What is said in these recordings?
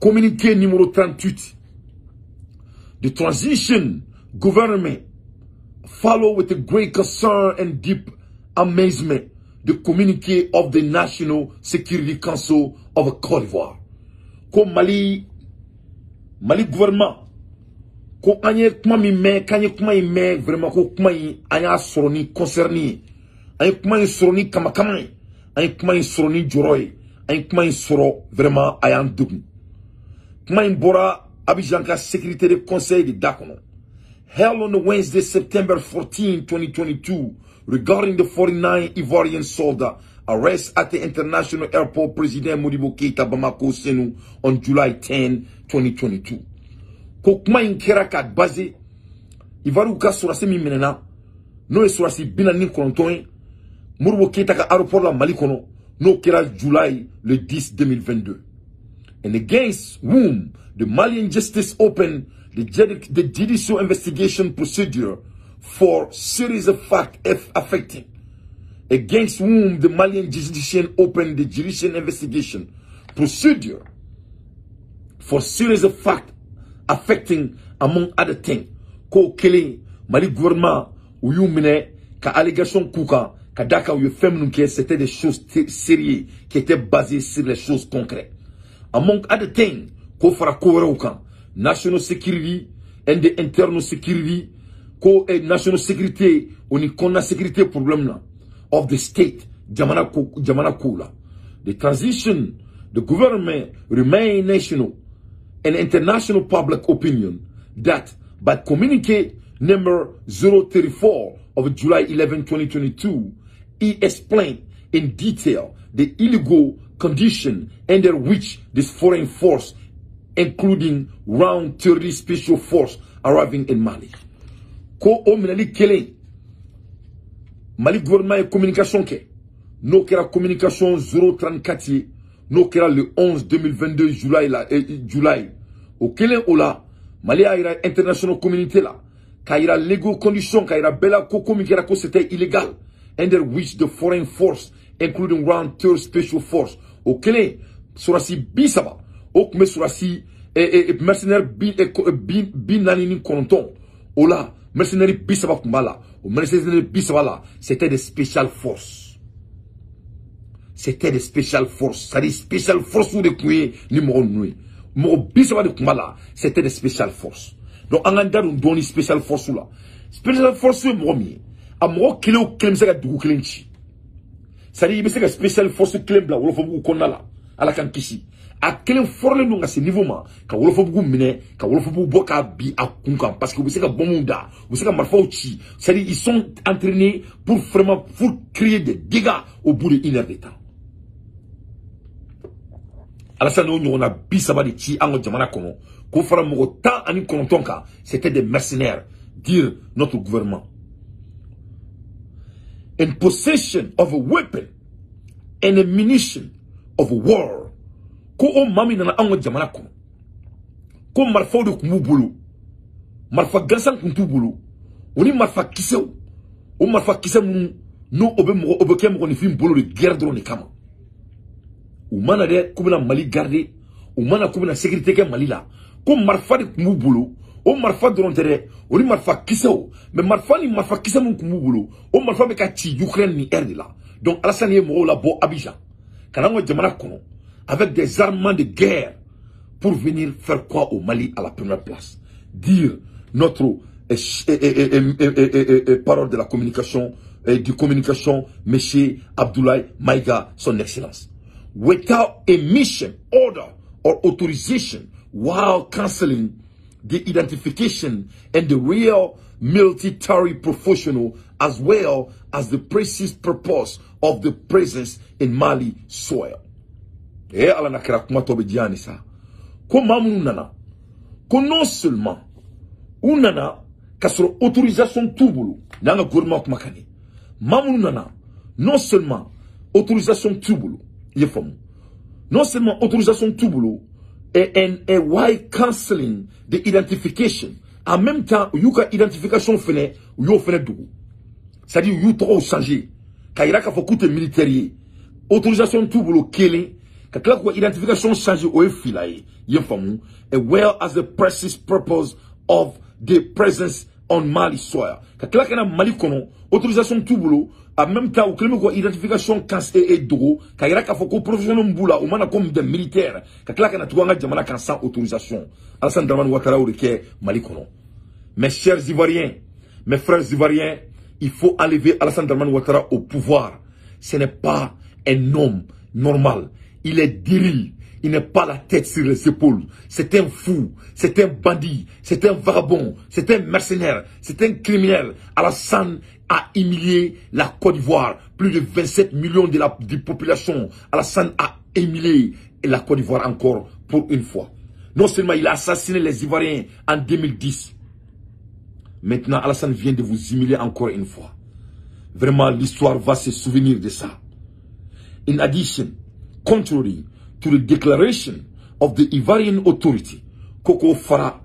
Communiqué numéro 38. The transition government follow with a great concern and deep amazement the communiqué of the National Security Council of Côte d'Ivoire. Ko Mali, Mali gouvernement, ko an ye kuma min mɛn, k'an ye kuma in mɛn vraiment, ko kuma in an y'a sɔrɔ ni concerné ye, an ye kuma in sɔrɔ ni kamakama ye, an ye kuma in sɔrɔ ni jɔrɔ ye, an ye kuma in sɔrɔ vraiment, a y'an degun. Kuma in bɔra Abidjan ka sécurité de conseil de da kɔnɔ. Held on the Wednesday, September 14, 2022, regarding the 49 Ivorian soldiers arrested at the international airport President Modibo Keita Bamako Senu on July 10, 2022. Ko kuma in kɛra ka basé Ivoire ka sɔrɔsi min minɛna, n'o ye sɔrɔsi 49 ye, Modibo Keita ka aéroport la Mali kɔnɔ, n'o kɛra July le 10 2022. And against whom the Malian justice opened the judicial investigation procedure for series of facts affecting, against whom the Malian judiciary opened the judicial investigation procedure for series of facts affecting, among other things. Ko kelen Mali gouvernement u y'u minɛ ka allégation k'u kan ka d'a kan u ye fɛn minnu kɛ, c'était des choses sérieuses qui étaient basées sur les choses concrètes. Among other things, ko fara ko wɛrɛw kan, national security and the internal security, ko national security o ni kɔnɔna sécurité problème na of the state, jamana ko, jamana ko la. The transition, the government remain national and international public opinion that by communique number 034 of July 11, 2022, he explained in detail the illegal condition under which this foreign force, including round 30 special force, arriving in Mali. Ko o minɛli kelen, Mali gouvernement ye communication kɛ, n'o kɛra communication 034 ye, n'o kɛra le 11 2022 July la, July o kelen o la, Mali y'a yira international communauté la, k'a yira legal condition, k'a yira bɛɛ la ko ko min kɛra, ko c'était illégal, under which the foreign force, including round third special force, o kelen sɔrɔsi 30, o tun bɛ sɔrɔsi mercenaire 49, o la mercenaire 30 tun b'a la. O mercenaire 30 la, c'était des special forces, c'était des special forces, c'est-à-dire special force de tun ye ni mɔgɔ ninnu ye, mɔgɔ 30 de tun b'a la, c'était des special forces. Donc an k'an da don dɔɔni special force la. Special force ye mɔgɔ min ye, a mɔgɔ kelen o kelen bɛ se ka dugu kelen ci, c'est-à-dire i bɛ se ka special force kelen bila Wolofobugu kɔnɔna la, Ala k'an kisi, a kelen fɔrɔlen don ka se niveau ma ka Wolofobugu minɛ, ka Wolofobugu bɔ k'a bi a kun kan, parce que u bɛ se ka bɔnw da, u bɛ se ka marifaw ci, c'est-à-dire ils sont entraînés pour vraiment pour créer des dégâts au bout de une heure de temps. Alassane y'o ɲɔgɔnna 30 de ci an ka jamana kɔnɔ, k'o fara mɔgɔ 19 kan, c'était des mercenaires, dire notre gouvernement, in possession of a weapon and a munition of war. Ko o maa min nana anw ka jamana kɔnɔ, ko marifaw de tun b'u bolo, marifa gansan tun t'u bolo, o ni marifa kisɛw, o marifa kisɛ minnu n'o o bɛ mɔgɔ o bɛ kɛ mɔgɔninfin bolo de guerre dɔrɔn de kama. U mana dɛ k'u bɛna Mali garder, u mana k'u bɛna sécurité kɛ Mali la, ko marifa de tun b'u bolo. O marifa dɔrɔn tɛ dɛ, o ni marifa kisɛw, mais marifa ni marifa kisɛ min tun b'u bolo, o marifa bɛ ka ci Ukraine ni heure de la. Donc Alassane ye mɔgɔw labɔ Abidjan ka na an ka jamana kɔnɔ avec des armements de guerre pour venir faire quoi au Mali à la première place, dire notre parole de la communication du communication, monsieur Abdoulaye Maïga, son excellence, without a mission, order or authorization, while canceling the identification and the real military professional as well as the precise purpose of the presence in Mali soil. Eh, Ala na kɛra, kuma tɔ bɛ diya ni sa. Ko maa minnu nana, ko non seulement u nana k'a sɔrɔ autorisation t'u bolo, n'an ka gouvernement kumakan ye, maa minnu nana, non seulement autorisation t'u bolo, i ye faamu, non seulement autorisation t'u bolo, and while canceling the identification, en même temps u y'u ka identification fɛnɛ, u y'o fɛnɛ dogo, c'est à dire u y'u tɔgɔw changer k'a yira k'a fɔ k'u tɛ militaire ye, autorisation t'u bolo kelen. Ka tila k'u ka identification changer o ye fila ye. I ye faamu? As well as the precise purpose of the presence on Mali soil. Ka tila ka na Mali kɔnɔ, autorisation t'u bolo. En même temps, u kɛlen bɛ k'u ka identification kan e dogo ka yira k'a fɔ ko professionnel b'u la, u mana comme des militaires, ka tila ka na tugun an ka jamana kan sans autorisation. Alassane Dramane Ouattara y'o de kɛ Mali kɔnɔ. Mes chers Ivoiriens, mes frères Ivoiriens, il faut enlever Alassane Dramane Ouattara au pouvoir. Ce n'est pas un homme normal. Il est déril. Il n'est pas la tête sur les épaules. C'est un fou, c'est un bandit, c'est un vagabond, c'est un mercenaire, c'est un criminel. Alassane a humilié la Côte d'Ivoire. Plus de 27 millions de la population. Alassane a humilié la Côte d'Ivoire encore pour une fois. Non seulement il a assassiné les Ivoiriens en 2010. Maintenant, Alassane vient de vous humilier encore une fois. Vraiment, l'histoire va se souvenir de ça. In addition, contrary to the declaration of the Ivorian authority, Koko Fara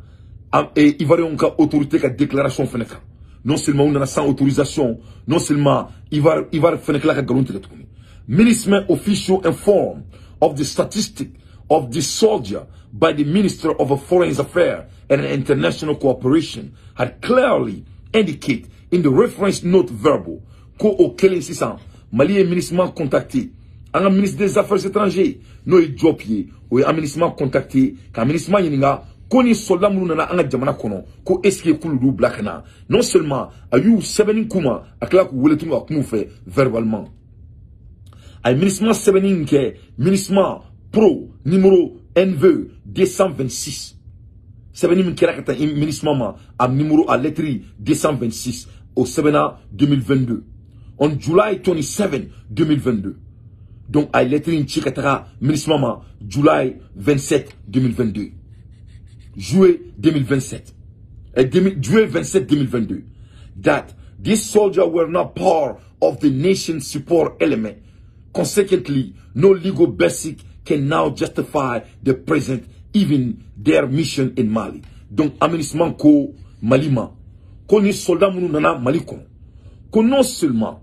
et Ivorian autorité ka déclaration fɛnɛ kan. Non seulement on a sans autorisation, non seulement Ivoire fɛnɛ kila ka nkalon tigɛ tuguni. MINUSMA official informed of the statistic of the soldier by the Minister of Foreign Affairs and International Cooperation had clearly indicated in the reference note verbal ko o kelen sisan Mali ye MINUSMA contacté. An ka ministre des Affaires étrangères n'o ye Diop ye, o ye MINUSMA contacté ka MINUSMA ɲininka ko ni soldat minnu nana an ka jamana kɔnɔ ko est ce que k'olu d'u bila ka na. Non seulement a y'u sɛbɛnni k'u ma, a tila k'u wele tuguni ka kuma u fɛ verbalement. A ye MINUSMA sɛbɛnni min kɛ, MINUSMA Pro numéro NV 226, sɛbɛnni min kɛra ka taa MINUSMA ma, a numéro a lettre 226, o sɛbɛnna 2022 on July 27 2022. Donc, a lettre in ci ka taga MINUSMA ma July 27 2022. Juillet 2027. Juillet 27 2022. That these soldiers were not part of the nation's support element. Consequently, no legal basis can now justify the present, even their mission in Mali. Donc, MINUSMA ko Mali ma, ko ni soldat minnu nana Mali kɔnɔ, ko non seulement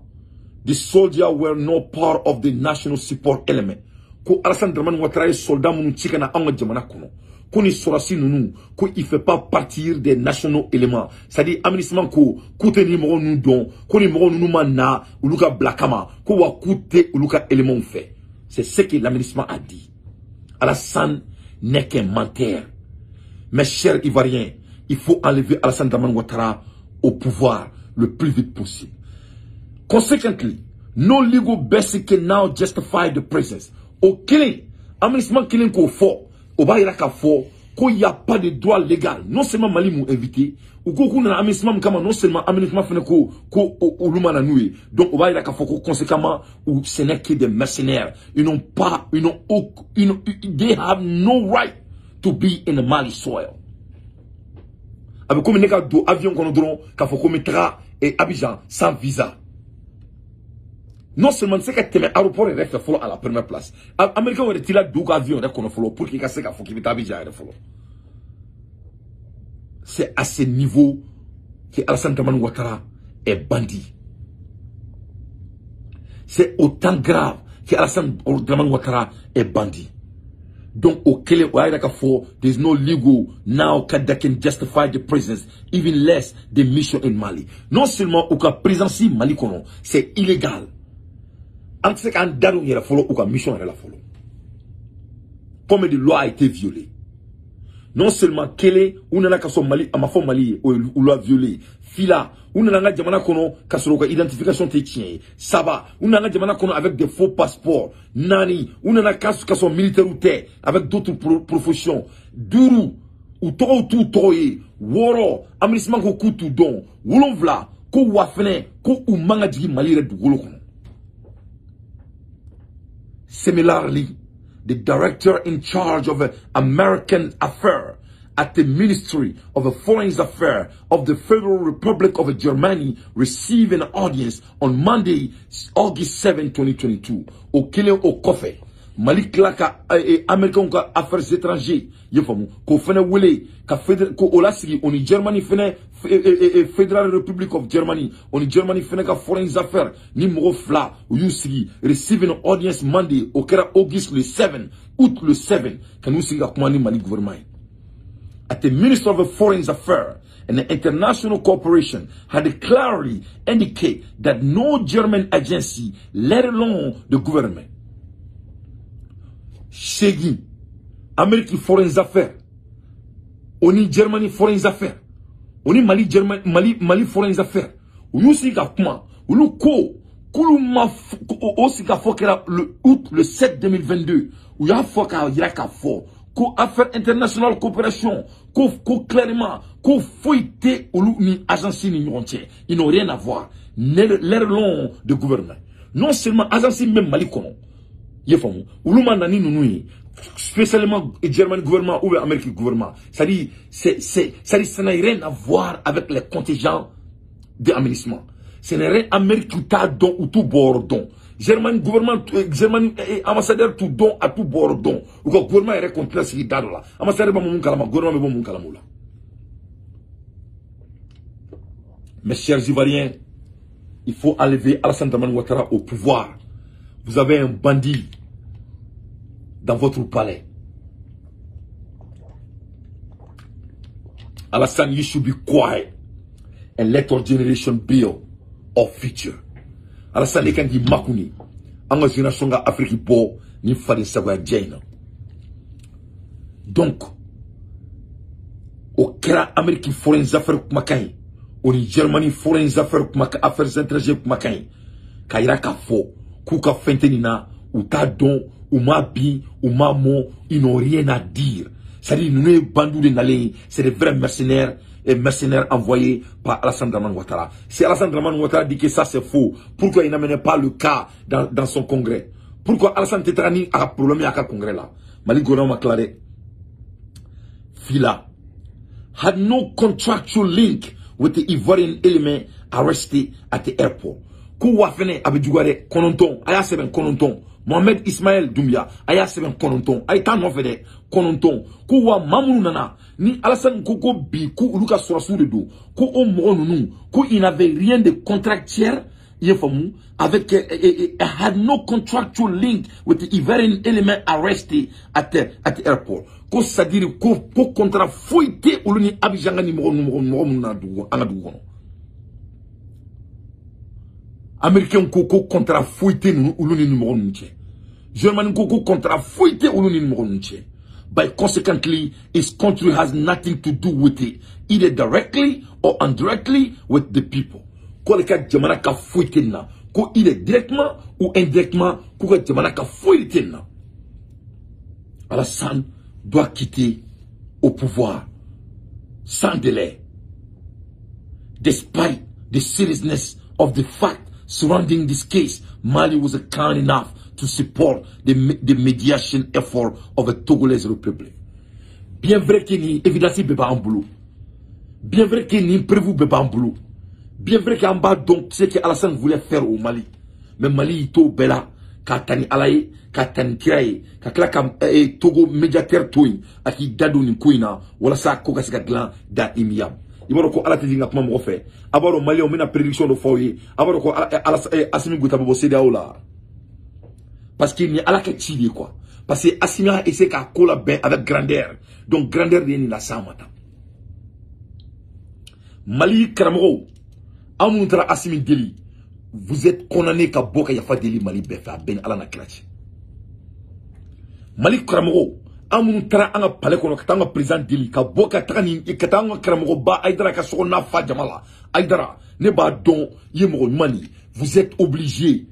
the soldiers were not part of the national support element, ko Alassane Dramane Ouattara ye soldat minnu ci ka na anw ka jamana kɔnɔ, ko ni sɔrɔsi ninnu, ko il fait pas partir des nationaux éléments. C'est-à-dire MINUSMA ko k'u tɛ ni mɔgɔ ninnu dɔn, ko ni mɔgɔ ninnu ma na olu ka bila kama, ko wa k'u tɛ olu ka éléments fɛ. C'est ce que la MINUSMA a dit. Alassane n'est qu'un menteur. Mes chers Ivoiriens, il faut enlever Alassane Dramane Ouattara au pouvoir le plus vite possible. Consequently, no legal basis can now justify the presence. O kelen, MINUSMA kelen k'o fɔ, o b'a yira k'a fɔ ko y a pas de droit légal. Non seulement Mali m'u invité, u ko k'u nana MINUSMA min kama, non seulement MINUSMA fɛnɛ ko olu ma na n'u ye. Donc o b'a yira k'a fɔ ko conséquemment, ou ce n'est que des mercenaires. Ils n'ont pas, ils n'ont aucun, they have no right to be in the Mali soil. A bɛ komi ne ka don avion kɔnɔ dɔrɔn k'a fɔ ko n bɛ taga Abidjan sans visa. Non seulement tɛ se ka tɛmɛ aéroport yɛrɛ fɛ fɔlɔ à la première place. Américain yɛrɛ t'i la don u ka avion yɛrɛ kɔnɔ fɔlɔ pour que i ka se k'a fɔ k'i bɛ taa Abidjan yɛrɛ fɔlɔ. C'est à ce niveau que Alassane Dramane Ouattara est bandit. C'est autant grave que Alassane Dramane Ouattara est bandit. Donc, au kelen, o y'a yira k'a fɔ there is no legal now that can justify the presence, even less the mission in Mali. Non seulement u ka présence Mali kɔnɔ, c'est illégal. An tɛ se k'an da don yɛrɛ fɔlɔ u ka mission yɛrɛ la fɔlɔ. Combien de lois a été violée? Non seulement kelen, u nana ka sɔrɔ Mali a ma fɔ Mali ye, o ye loi violée. Fila, u nana an ka jamana kɔnɔ ka sɔrɔ u ka identification tɛ tiɲɛ ye. Saba, u nana an ka jamana kɔnɔ avec des faux passeports. Naani, u nana ka sɔrɔ militaires tɛ, avec d'autres professions. Duuru, u tɔgɔw t'u tɔgɔ ye. Wɔɔrɔ, MINUSMA ko k'u t'u dɔn. Wolonfila, ko wa fɛnɛ ko u man ka jigin Mali yɛrɛ dugukolo kɔnɔ. Similarly, the director in charge of American Affairs at the Ministry of Foreign Affairs of the Federal Republic of Germany received an audience on Monday, August 7, 2022. O kelen o kɔfɛ, Mali tila ka Américains ka affaires étrangères ye faamu k'o fɛnɛ wele ka ko o lasigi o ni Germany fɛnɛ Federal Republic of Germany o ni Germany fɛnɛ ka foreign affairs ni mɔgɔ fila u y'u sigi receiving audience Monday o kɛra August le 7 août le 7 ka n'u sigi ka kuma ni Mali gouvernement ye. At the Minister of Foreign Affairs and the International Cooperation had clearly indicated that no German agency, let alone the government. Segin, American Foreign Affairs, oni Germany Foreign Affairs, oni Mali German Mali Mali Foreign Affairs, olu sigi ka kuma, olu ko k'olu ma o sigi ka fɔ kɛra le août le 7 2022, u y'a fɔ k'a yira k'a fɔ ko affaire internationale coopération ko clairement ko foyi tɛ olu ni agence ni ɲɔgɔn cɛ, ils n'ont rien à voir, l'air long de gouvernement. Non seulement agence min bɛ Mali kɔnɔ, i ye faamu, olu ma na ni ninnu ye spécialement Germany gouvernement ou bien Amérique gouvernement, c'est-à-dire c'est ça n'a rien à voir avec les contingents d'aménagement. Ce n'est rien Amérique t'a dɔn u t'u bɔyɔrɔ dɔn. Germany gouvernement, Germany ambassadeur t'u dɔn a t'u bɔyɔrɔ dɔn. U ka gouvernement yɛrɛ kɔni tɛna sigi da dɔ la. Ambassadeur bɛ mun kalama, gouvernement bɛ bɔ mun kalama o la. Mes chers Ivoiriens, il faut enlever Alassane Dramane Ouattara au pouvoir. Vous avez un bandit dans votre palais. Alassane, you should be quiet and let our generation build our future. Alassane e kan k'i makuni an ka génération ka Afrique bɔ ni faden sagoya jɛ in na. Donc o kɛra Amérique Foreign Affairs kumakan ye, o ni Germany Foreign Affairs kumakan, affaires étrangères kumakan ye, k'a yira k'a fɔ k'u ka fɛn tɛ nin na, u t'a dɔn, u m'a bin, u m'a mɔ, ils n'ont rien à dire. C'est-à-dire ninnu ye bandiw de nalen ye, c'est des vrais mercenaires et mercenaires envoyés par Alassane Dramane Ouattara. Si Alassane Dramane Ouattara dit que ça c'est faux, pourquoi il n'amenait pas le cas dans son congrès? Pourquoi Alassane Tetrani a problème à congrès là? Mali gouvernement m'a Fila had no contractual link with the Ivorian element arrested at the airport. Ko wa fɛnɛ a bɛ juguya dɛ, kɔnɔntɔn a y'a sɛbɛn kɔnɔntɔn. Mohamed Ismaël Doumbia a y'a sɛbɛn kɔnɔntɔn, a ye taa nɔfɛ dɛ kɔnɔntɔn. Ko wa maa minnu nana ni Alassane ko ko bi ko olu ka sɔrɔsiw de don, ko o mɔgɔ ninnu ko il n'avait rien de contractuel, i ye faamu, avec had no contractual link with the Ivorian element arrested at the airport. Ko c'est-à-dire ko contrat foyi tɛ olu ni Abidjan ka ni mɔgɔ minnu nana dugu an ka dugu kɔnɔ. Américain ko ko contrat foyi tɛ ninnu olu ni mɔgɔ ninnu cɛ. Germany ko ko contrat foyi tɛ olu ni mɔgɔ ninnu cɛ. By consequently, his country has nothing to do with it, either directly or indirectly with the people. Ko ale ka jamana ka foyi tɛ nin na, ko either directement ou indirectement k'u ka jamana ka foyi tɛ nin na. Alassane doit quitter au pouvoir sans délai, despite the seriousness of the fact surrounding this case. Mali was kind enough to support the mediation effort of a Togolese Republic. Bien vrai qu'il y a évidence bɛɛ b'an bolo. Bien vrai qu'il y a prévu bɛɛ b'an bolo. Bien vrai qu'en bas donc ce que Alassane voulait faire au Mali. Mais Mali y'i to bɛɛ la k'a ta ni Ala ye, k'a ta ni kira ye, ka tila ka Togo médiateur to yen a k'i da don nin ko in na walasa ko ka se ka dilan da imiyam. I b'a dɔn ko Ala tɛ jigin ka kuma mɔgɔ fɛ. A b'a dɔn Maliyɛnw bɛna prédiction dɔ fɔ aw ye. A b'a dɔn ko Assimi Goïta bɛ bɔ CEDEAO la. Parce que nin Ala ka ci de ye quoi. Parce que Assimi a essayé k'a ko labɛn avec grandeur. Donc grandeur de ye nin las'an ma tan. Mali karamɔgɔw, aw minnu taara Assimi deli, vous êtes condamnés ka bɔ ka yafa deli Mali bɛɛ fɛ, a bɛɛ ni Ala na kira cɛ. Mali karamɔgɔw, an minnu taara an ka palais kɔnɔ ka taa an ka président deli ka bɔ ka taga nin ka taa an ka karamɔgɔba Aïdara ka so kɔnɔna fa jama la. Aïdara, ne b'a dɔn i ye mɔgɔ ɲuman de ye. Vous êtes obligés.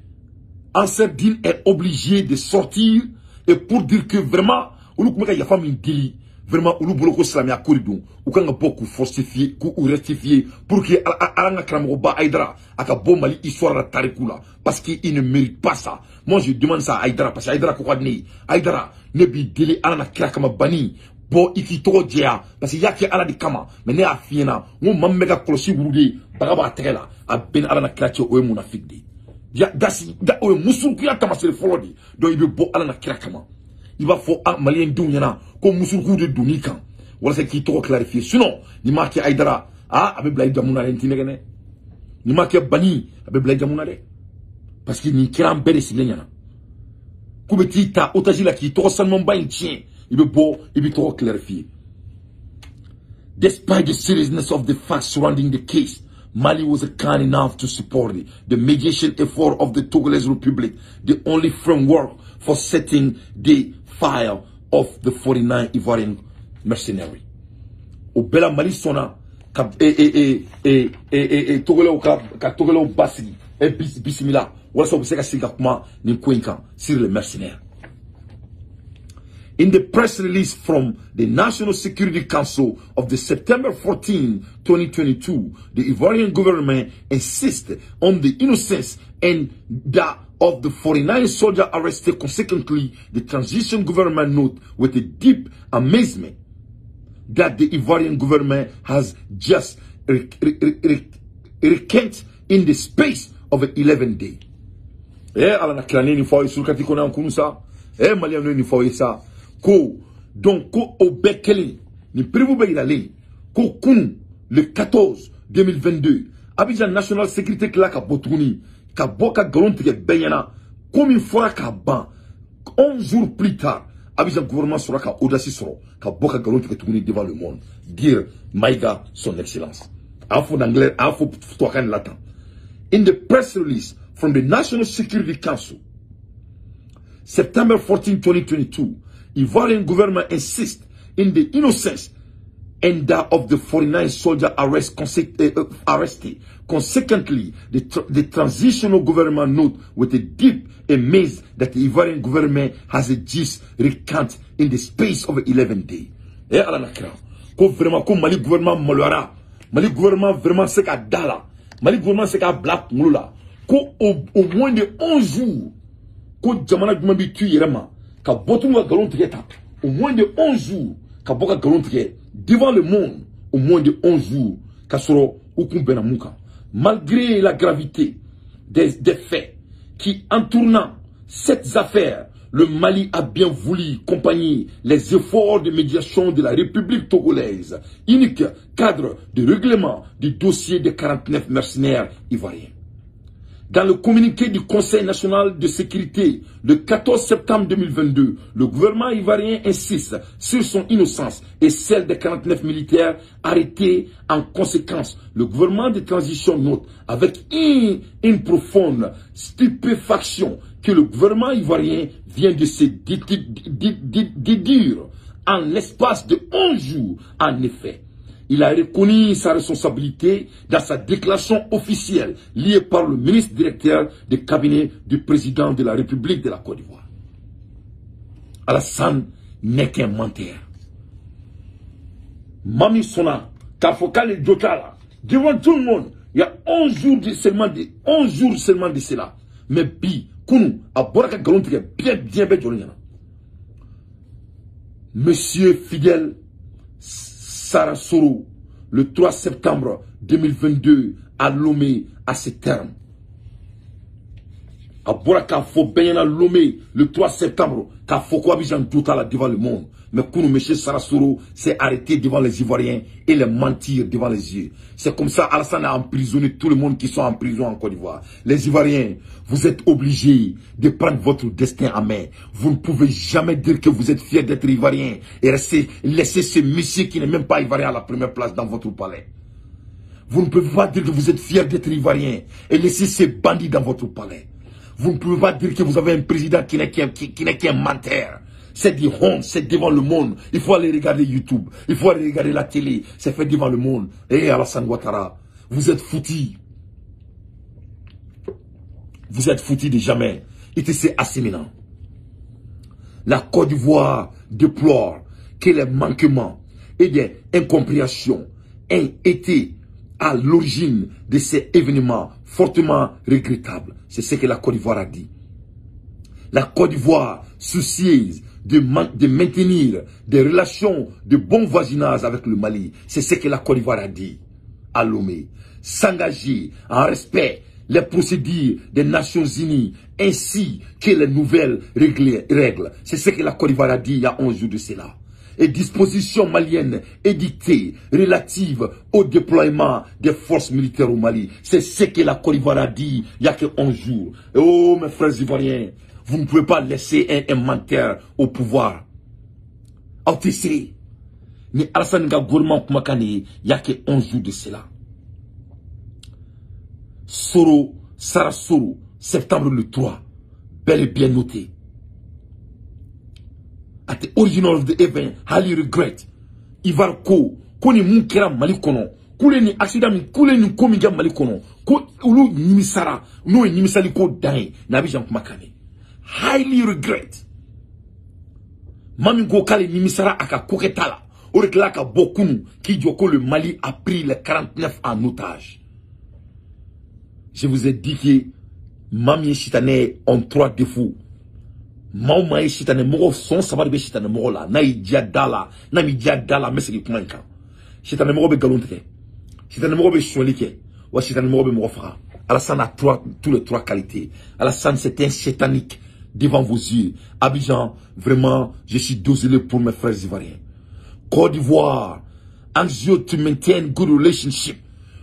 Ansar Dine est obligé de sortir et pour dire que vraiment olu tun bɛ ka yafa min deli, vraiment olu bolo ko silamɛya ko de don, u kan ka bɔ k'u fortifier, k'u rectifier pour que an ka karamɔgɔba Aïdara a ka bɔ Mali histoire la tariku la, parce que il ne mérite pas ça. Moi je demande ça à Aïdara parce que Aïdara ko ka di ne ye. Aïdara, ne b'i deli Ala na kira kama bani bɔ i k'i tɔgɔ jɛya, parce que i y'a kɛ Ala de kama. Mais ne y'a f'i ɲɛna n ko maa min bɛ ka kɔlɔsi wuruden baga b'a tɛgɛ la, a bɛɛ ni Ala na kira cɛ, o ye munafiki de ye. Ya dasi da o ye musurukuya tamasere fɔlɔ de ye. Donc i bɛ bɔ Ala na kira kama, i b'a fɔ a maliyɛn denw ɲɛna ko musuruku de donn'i kan walasa k'i tɔgɔ clarifier. Sinon n'i m'a kɛ Hayidara, a bɛ bila i jamu na dɛ, n t'i nɛgɛ dɛ. N'i m'a kɛ Bani, a bɛ bila i jamu na dɛ, parce que nin kɛra an bɛɛ de sigilen ɲɛna k'u bɛ t'i ta otage la k'i tɔgɔ sanumanba in tiɲɛ. I bɛ bɔ, i b'i tɔgɔ clarifier. Despite the seriousness of the facts surrounding the case, Mali was kind enough to support the mediation effort of the Togolese Republic, the only framework for setting the file of the 49 Ivorian mercenaries. O bɛɛ la, Mali sɔnna ka Togolais ka Togolais basigi bisimila walasa u bɛ se ka sigi ka kuma nin ko in kan sur les mercenaires. In the press release from the National Security Council of the September 14, 2022, the Ivorian government insists on the innocence and that of the 49 soldiers arrested. Consequently, the transition government note with a deep amazement that the Ivorian government has just recant in the space of 11 days. Eh, ala na kira ne nin fɔ aw ye surukati kɔnɔ yan kunu sa. Eh, maliyɛn ne nin fɔ aw ye sa. Ko donc ko o bɛɛ kɛlen, nin preuve bɛ yiralen ko kunu le 14 2022, Abidjan National Sécurité tila ka bɔ tuguni ka bɔ ka nkalon tigɛ bɛɛ ɲɛna ko min fɔra k'a ban. 11 jours plus tard, Abidjan gouvernement sɔrɔ ka audace sɔrɔ ka bɔ ka nkalon tigɛ tuguni devant le monde, dire Maïga son excellence, a y'a fɔ anglais, a y'a fɔ tubabukan de la tan. In the press release from the National Security Council, September 14, 2022, Ivorian government insists in the innocence and that of the 49 soldier arrested. Consequently, the transitional government note with a deep amaze that the Ivorian government has a just recant in the space of 11 days. Eh, ala na kira. Ko vraiment, ko Mali gouvernement maloyara. Mali gouvernement vraiment se ka da la. Mali gouvernement se ka bila kunkolo la. Ko au moins de 11 jours, ko jamana jumɛn bi tu yɛrɛ ma ka bɔ tuguni ka nkalon tigɛ tan au moins de 11 jours, ka bɔ ka nkalon tigɛ devant le monde au moins de 11 jours, ka sɔrɔ u kun bɛnna mun kan. Malgré la gravité des faits qui entournant cette affaire, le Mali a bien voulu accompagner les efforts de médiation de la République togolaise, unique cadre de règlement du dossier des 49 mercenaires ivoiriens. Dans le communiqué du Conseil national de sécurité, le 14 septembre 2022, le gouvernement ivoirien insiste sur son innocence et celle des 49 militaires arrêtés en conséquence. Le gouvernement de transition note avec une profonde stupéfaction que le gouvernement ivoirien vient de se dédire en l'espace de 11 jours. En effet, il a reconnu sa responsabilité dans sa déclaration officielle liée par le ministre directeur du cabinet du président de la République de la Côte d'Ivoire. Alassane n'est qu'un menteur. Mami Sona, k'a fɔ k'ale jo t'a la devant tout le monde, il y a 11 jours de seulement de 11 jours seulement de cela. Mais bi, kunu, a bɔra ka nkalon tigɛ bien bien bɛɛ jɔlen ɲɛna. Monsieur Fidel Sarassoro, le 3 septembre 2022, à Lomé, à ces termes. A bɔra k'a fɔ bɛɛ ɲɛna Lomé, le 3 septembre, k'a fɔ ko Abidjan jo t'a la devant le monde. Mais kunu, monsieur Sarassoro s'est arrêté devant les Ivoiriens et les mentir devant les yeux. C'est comme ça Alassane a emprisonné tout le monde qui sont en prison en Côte d'Ivoire. Les Ivoiriens, vous êtes obligés de prendre votre destin en main. Vous ne pouvez jamais dire que vous êtes fiers d'être Ivoirien et laisser ce monsieur qui n'est même pas Ivoirien à la première place dans votre palais. Vous ne pouvez pas dire que vous êtes fiers d'être Ivoirien et laisser ces bandits dans votre palais. Vous ne pouvez pas dire que vous avez un président qui n'est qu'un menteur. C'est du honte, c'est devant le monde. Il faut aller regarder YouTube, il faut aller regarder la télé. C'est fait devant le monde. Eh Alassane Ouattara, vous êtes foutus. Vous êtes foutus de jamais. ITC Assimina. La Côte d'Ivoire déplore que les manquements et des incompréhensions aient été à l'origine de ces événements fortement regrettables. C'est ce que la Côte d'Ivoire a dit. La Côte d'Ivoire, soucieuse de maintenir des relations de bon voisinage avec le Mali, c'est ce que la Côte d'Ivoire a dit à Lomé. S'engager en respect les procédures des Nations Unies ainsi que les nouvelles règles. C'est ce que la Côte d'Ivoire a dit il y a 11 jours de cela. Et dispositions maliennes édictées relatives au déploiement des forces militaires au Mali. C'est ce que la Côte d'Ivoire a dit il n'y a que 11 jours. Et oh, mes frères ivoiriens, vous ne pouvez pas laisser un menteur au pouvoir. ATC, ni Alassane gouvernement kumakane, il n'y a que 11 jours de cela. Soro, Sarasoro, septembre le 3, bel et bien noté. At the original of the event, highly regret. Ivar ko, koni mun kera Mali kono, kule ni accident mi, kule ni komi ga Mali kono, ko ulu nimisara, no nimisali ko dai, na Abidjan kumakane. Highly regret. Mami ko kale nimisara aka koketala. Orekla ka bokunu ki djoko le Mali a pris les 49 en otage. Je vous ai dit que mami chitane ont trois défauts. Mauma chitane moro son sabar be chitane moro la na idia dala na mi dia dala mais c'est kuma nka. Chitane moro be galonte. Chitane moro be cholike. Wa chitane moro be moro fra. Alassane a trois, tous les trois qualités. Alassane c'est un chétanique devant vos yeux. Abidjan, vraiment, je suis désolé pour mes frères ivoiriens. Côte d'Ivoire, anxieux to maintain good relationship.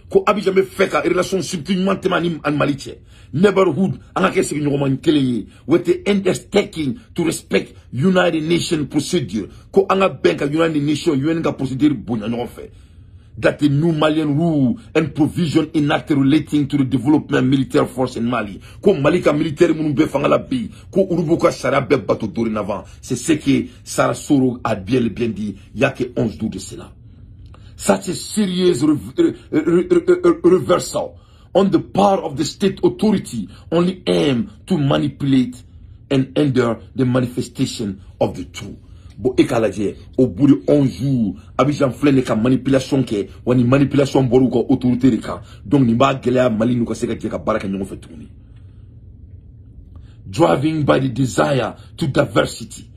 Ko Abidjan me fait ka relation subtilement ni an Mali cɛ. Neighborhood an ka kɛ sigiɲɔgɔnma kelen ye. With the undertaking to respect United Nations procedure. Ko an ka bɛn ka United Nations UN ka procédure bonya ɲɔgɔn fɛ. That the new Malian rule and provision enacted relating to the development military force in Mali. Ko Mali ka militaire minnu bɛ fanga la bi, ko olu b'u ka sariya bɛɛ bato dorénavant. C'est ce que Sarasoro a bien dit il y a que 11 jours de cela. Such a serious reversal on the part of the state authority only aim to manipulate and hinder the manifestation of the truth. Bon, et qu'à la dire, au bout de 11 jours, Abidjan filɛ ka manipulation kɛ, wa ni manipulation bɔra u ka autorité de kan. Donc, nin b'a gɛlɛya Mali n'u ka se ka jɛ ka baara kɛ ɲɔgɔn fɛ tuguni. Driving by the desire to diversity,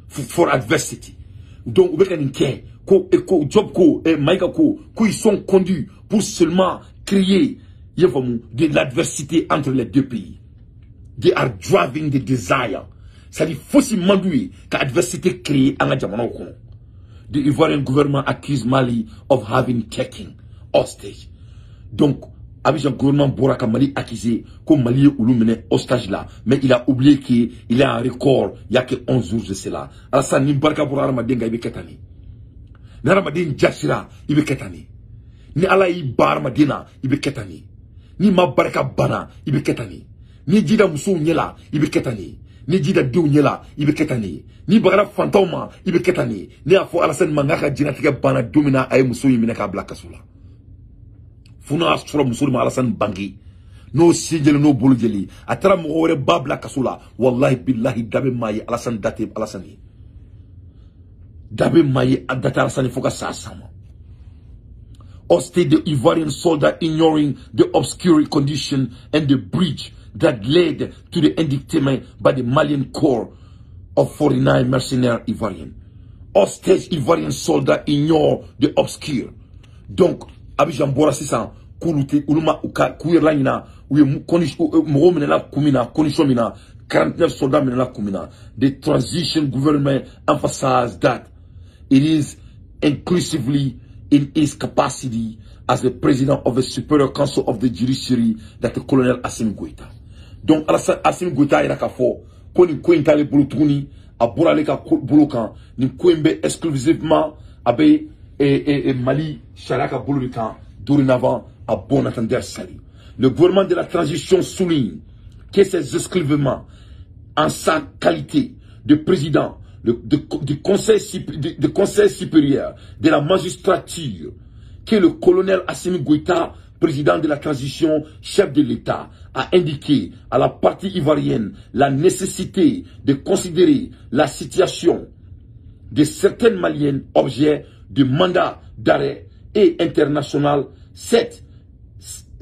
for adversity. Donc, u bɛ ka nin kɛ, ko, ko, Job ko, Maïga ko, ko ils sont conduits pour seulement créer, de l'adversité entre les deux pays. They are driving the desire. C'est-à-dire, faut s'y mandouer qu'adversité adversité créée en jamana kɔnɔ. The Ivorian gouvernement accuse Mali of having taken hostage. Donc, Abidjan gouvernement bɔra ka Mali accusé ko Mali ye olu minɛ hostage là, mais il a oublié qu'il est en record, il y a que 11 jours de cela. Alassane ni barika bɔra hadamaden kan i bɛ kɛ tan de. Ni hadamaden jasira i bɛ kɛ tan de. Ni Ala y'i ban hadamaden na i bɛ kɛ tan de. Ni ma barika banna i bɛ kɛ tan de. Ni ji da musow ɲɛ la i bɛ kɛ tan de. Ni ji da denw ɲɛ la i bɛ kɛ tan de. Ni bagara fantanw ma i bɛ kɛ tan de. Ne y'a fɔ Alassane ma n k'a ka diɲɛlatigɛ banna don min na a ye muso in minɛ k'a bila kaso la. Fo n'a y'a sɔrɔ muso de ma Alassane bange n'o sen jeli n'o bolo jeli a taara mɔgɔ wɛrɛ ba bila kaso la, walahi bilahi da bɛ maa ye Alassane da tɛ Alassane ye. Da bɛ maa ye a da tɛ Alassane ye fo ka sa san ma. Hostage the Ivorian soldier ignoring the obscure condition and the breach that led to the indictment by the Malian Corps of 49 mercenaires Ivorians. Hostage Ivorian soldier ignore the obscure. Donc, Abidjan bɔra sisan k'olu tɛ olu ma u ka k'u yɛrɛ laɲina u ye mɔgɔw minɛna kun min na condition min na 49 soldats minɛna kun min na. The transition government emphasized that it is inclusively in his capacity as the president of the Superior Council of the Judiciary that the Colonel Assimi Goïta. Donc Assimi Goïta yira k'a fɔ ko nin ko in t'ale bolo tuguni, a bɔra ale ka bolo kan, nin ko in bɛ exclusivement a bɛ Mali sariya ka bolo de kan dorénavant à bon entendeur salut. Le gouvernement de la transition souligne que c'est exclusivement en sa qualité de président du conseil supérieur de la magistrature que le colonel Assimi Goïta, président de la transition, chef de l'État, a indiqué à la partie ivoirienne la nécessité de considérer la situation de certaines Maliennes objet de mandat d'arrêt et international. C'est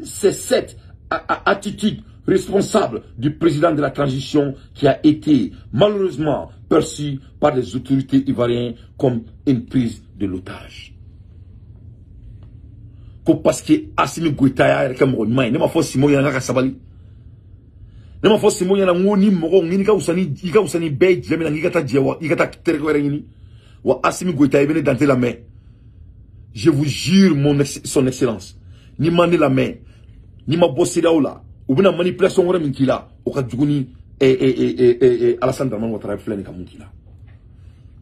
cette attitude responsable du président de la transition qui a été malheureusement perçue par les autorités ivoiriennes comme une prise de l'otage. Ko parce que Assimi Goïta y'a yɛrɛ kɛ mɔgɔ ɲuman ye. Ne m'a fɔ Simo ɲɛna k'a ka sabali. Ne m'a fɔ Simo ɲɛna n ko ni mɔgɔ ɲini ka wusa ni i ka wusa ni bɛɛ ye jɛ min na k'i ka taa jɛ wa i ka taa terikɛ wɛrɛ ɲini. Wa Assimi Goïta i bɛ ne dante lamɛn. Je vous jure son excellence. Ni ma ne lamɛn, ni ma bɔ CEDEAO la, u bɛna manipulation wɛrɛ min k'i la, o ka jugu ni Alassane Dramane Ouattara filɛ nin ka mun k'i la.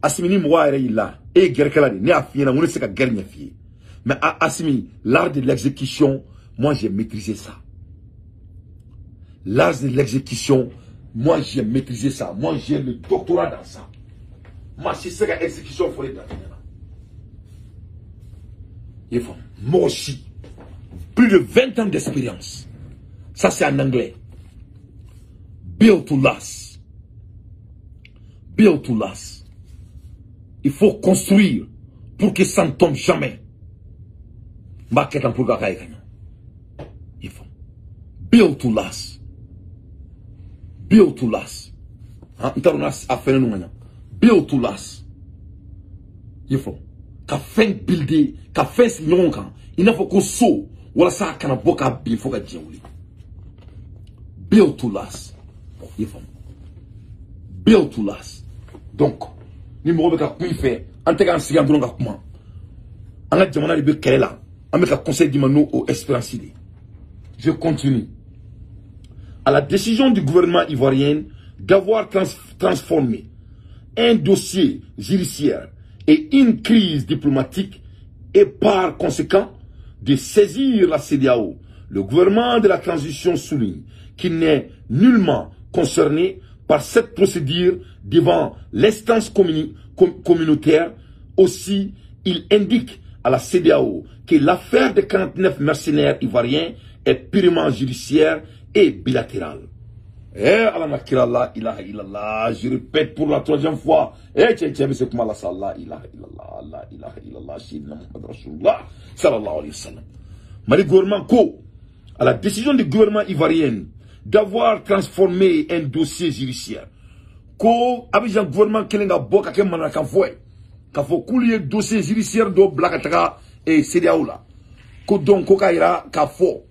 Assimi ni mɔgɔ yɛrɛ y'i la, e ye guerre-kɛla de ye, ne y'a f'i ɲɛna n ko ne tɛ se ka guerre ɲɛf'i ye. Mais Assimi, l'art de l'exécution, moi j'ai maîtrisé ça. L'art de l'exécution, moi j'ai maîtrisé ça. Moi j'ai le doctorat dans ça. Moi si c'est l'exécution, il faut les donner. Il faut. Moi aussi, plus de 20 ans d'expérience. Ça c'est en anglais. Build to last. Build to last. Il faut construire pour que ça ne tombe jamais. Il faut. Build to last. Build to last. Build to last. Il faut. Ka fɛn builder, ka fɛn sigi ɲɔgɔn kan, i n'a fɔ ko so, walasa a kana bɔ k'a bin fo ka diɲɛ wuli. Build to last. Il faut. Build to last. Donc, ni mɔgɔ bɛ ka kuma i fɛ, an tɛ k'an sigi yan dɔrɔn ka kuma. An ka jamana de bɛ kɛlɛ la. An bɛ ka conseil d'i ma n'o o expérience de. Je continue. À la décision du gouvernement ivoirien d'avoir transformé un dossier judiciaire et une crise diplomatique et par conséquent de saisir la CEDEAO, le gouvernement de la transition souligne qu'il n'est nullement concerné par cette procédure devant l'instance communautaire. Aussi, il indique à la CEDEAO que l'affaire des 49 mercenaires ivoiriens est purement judiciaire et bilatérale. Eh, Allah nakira la ilaha illallah, je répète pour la troisième fois. Eh, tiens, tiens, mais c'est comment la ilaha illallah, la ilaha illallah, sayyidina Muhammad Rasulullah, sallallahu alayhi wa sallam. Mali gouvernement ko, à la décision du gouvernement ivoirien d'avoir transformé un dossier judiciaire, ko Abidjan gouvernement kelen ka bɔ ka kɛ mananakan fɔ ye, k'a fɔ k'olu ye dossier judiciaire dɔ bila ka taga CEDEAO la, ko donc ko k'a yira k'a fɔ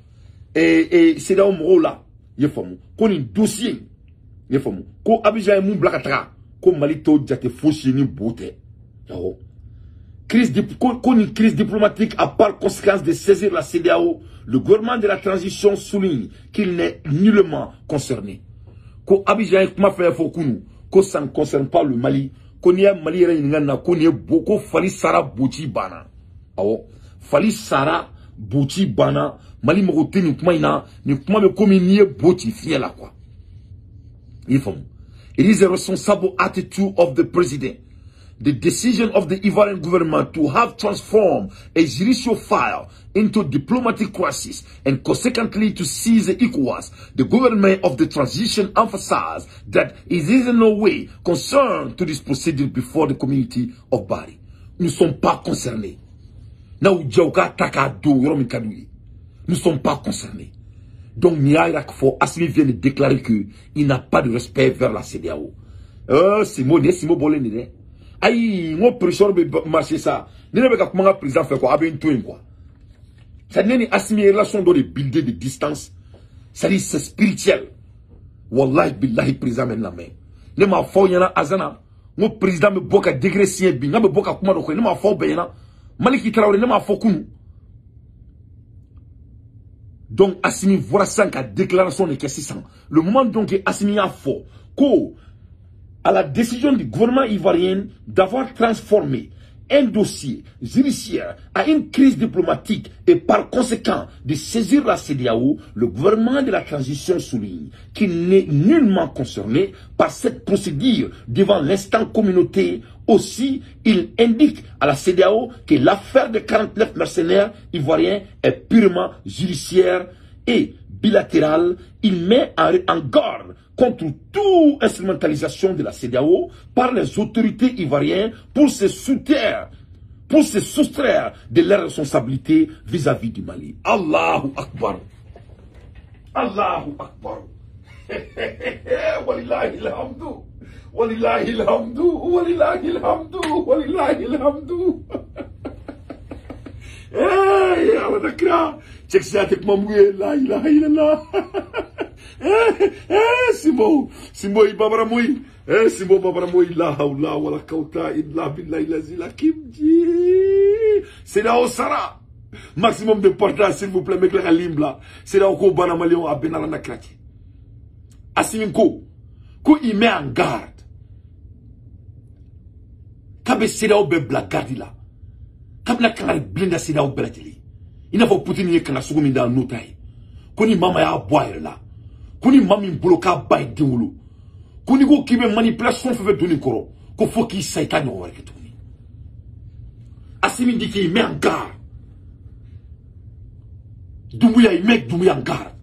CEDEAO mɔgɔw la, i ye faamu, ko nin dossier, i ye faamu, ko Abidjan ye mun bila ka taga, ko Mali t'o jate fosi ni bo tɛ. Awɔ. Ko nin crise diplomatique a par conséquence de saisir la CEDEAO, le gouvernement de la transition souligne qu'il n'est nullement concerné. Ko Abidjan ye kuma fɛn fɔ kunu, ko ça ne concerne pas le Mali, ko n'i ye Mali yɛrɛ ɲininka nin na, ko nin ye bo, ko fali sara boci banna. Awɔ, fali sara boci banna. Mali mago tɛ nin kuma in na, nin kuma bɛ komi n'i ye bo ci fiɲɛ la quoi. I faamu. It is a responsible attitude of the president. The decision of the Ivorian government to have transformed a judicial file into diplomatic crisis and consequently to seize the ECOWAS, the government of the transition emphasized that it is in no way concerned to this proceeding before the community of Bari. Nous ne sommes pas concernés. Nous ne sommes pas concernés. Donc, Assimi vient de déclarer qu'il n'a pas de respect vers la CEDEAO. Simo, Simo Bolé, aïe, mon pression peut marcher ça. N'est pas comment président fait quoi, quoi. Ça n'est Assimi relation de builder de distance. Ça dit c'est spirituel. Wallahi billahi président mène la main. Ne m'a fait yana azana. Mon président me boka degré sien bi, me boka kuma do ko, ne m'a fait ben Maliki Traoré ne m'a fait kunu. Donc Assimi voilà ça ka déclaration de 600. Le moment donc Assimi a fait ko à la décision du gouvernement ivoirien d'avoir transformé un dossier judiciaire à une crise diplomatique et par conséquent de saisir la CEDEAO, le gouvernement de la transition souligne qu'il n'est nullement concerné par cette procédure devant l'instant communautaire. Aussi, il indique à la CEDEAO que l'affaire de 49 mercenaires ivoiriens est purement judiciaire et bilatérale. Il met en garde contre toute instrumentalisation de la CEDEAO par les autorités ivoiriennes pour se soustraire de leurs responsabilités vis-à-vis du Mali. Allahu Akbar. Allahu Akbar. Walillahi alhamdu. Walillahi alhamdu. Walillahi alhamdu. Walillahi alhamdu. Hey, Ala na kira cɛkisɛya tɛ kuma mugu ye la ilaha illallah. Simbo Simbo i babara moyi Simbo babara moyi la hawla wala quwwata illa billahi lazil hakim ji CEDEAO sara maximum de partage s'il vous plaît mec la limbla CEDEAO ko bana malien a benala na kira Assimi ko il met en garde kabe CEDEAO be bla garde la kabla kangari blinda CEDEAO bɛɛ lajɛlen i n'a fɔ Poutine ye kanga sugu min da n'o ta ye ko ni maa ma y'a bɔ a yɛrɛ la ko ni maa min bolo k'a ba ye den wolo ko n'i ko k'i bɛ manipulation fɛn fɛn don nin kɔrɔ ko fo k'i sa i t'a ɲɔgɔn wɛrɛ kɛ tuguni. Assimi dit qu'il met en garde Doumbouya, il met Doumbouya en garde,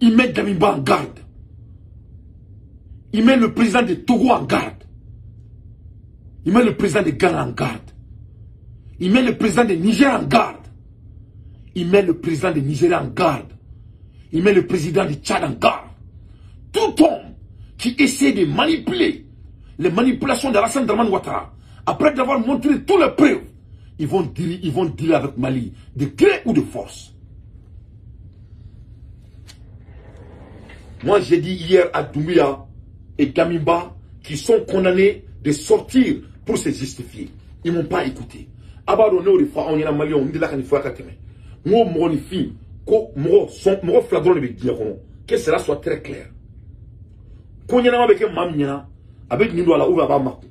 il met Damiba en garde, il met le président de Togo en garde, il met le président de Ghana en garde, il met le président de Niger en garde. Il met le président de Nigeria en garde. Il met le président du Tchad en garde. Tout homme qui essaie de manipuler les manipulations d'Alassane Dramane Ouattara, après avoir montré toutes les preuves, ils vont dealer avec Mali, de gré ou de force. Moi, j'ai dit hier à Doumbouya et Damiba qui sont condamnés de sortir pour se justifier. Ils ne m'ont pas écouté. Abado ne fa on yana malion ndila kan fa ka teme ngo mo ni fi ko mo son mo fladron be diɲɛ kɔnɔ que cela soit très clair ko ɲɛnama bɛ kɛ maa min ɲɛna a bɛ nin don a la ou bien a b'a makun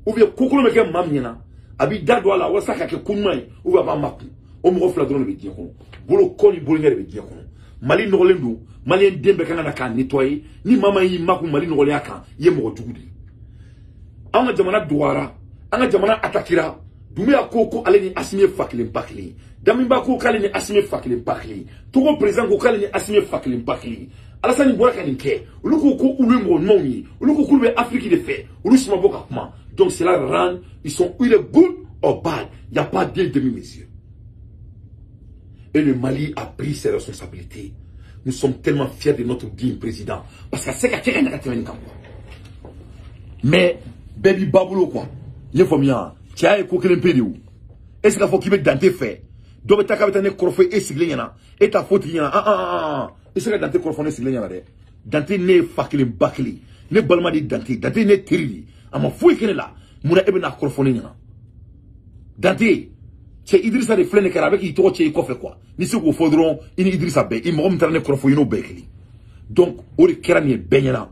ou bien ko kolon bɛ kɛ maa min ɲɛna a b'i da don a la walasa ka kɛ ko ɲuman ye ou bien a b'a makun o mɔgɔ fila dɔrɔn de bɛ diɲɛ kɔnɔ bolo kɔ ni bolo ɲɛ de bɛ diɲɛ kɔnɔ. Mali nɔgɔlen don malien den bɛɛ kan ka na k'a nettoyer ni maa ma y'i makun Mali nɔgɔlenya kan i ye mɔgɔ jugu de ye. An ka jamana dɔgɔyara, an ka jamana attaquera. Doumbouya ko ko ale ni Assimi ye fa kelen ba kelen, Damiba ko k'ale ni Assimi ye fa kelen ba kelen, Togo président ko k'ale ni Assimi ye fa kelen ba kelen. Alassane bɔra ka nin kɛ, olu ko ko olu ye mɔgɔ ɲumanw ye, olu ko k'olu bɛ Afrique de fɛ, olu si ma bɔ ka kuma. Donc cela rend, ils sont either good or bad, il n'y a pas deux demi-mesures. Et le Mali a pris ses responsabilités. Nous sommes tellement fiers de notre digne président parce que c'est ka kɛ ka ɲɛ ka tɛmɛ nin kan quoi. Mais bɛɛ b'i ba bolo quoi, i ye faamuya. Cɛ ye ko kelen pe de o e se k'a fɔ k'i bɛ Dante fɛ dɔ bɛ taa k'a bɛ taa ne kɔrɔfɔ e sigilen ɲɛna e t'a fɔ o tigi ɲɛna e se ka Dante kɔrɔfɔ ne sigilen ɲɛna dɛ. Dante ne ye fa kelen ba kelen ne balima de ye Dante, Dante ne teri de a ma foyi kɛ ne la munna e bɛ n'a kɔrɔfɔ ne ɲɛna. Dante cɛ Idrissa de filɛ nin kɛra a bɛ k'i tɔgɔ cɛ i kɔfɛ quoi n'i se k'o fɔ dɔrɔn i ni Idrissa bɛɛ i mɔgɔ min taara ne kɔrɔfɔ i n'o bɛɛ kelen. Donc o de kɛra nin ye bɛɛ ɲɛna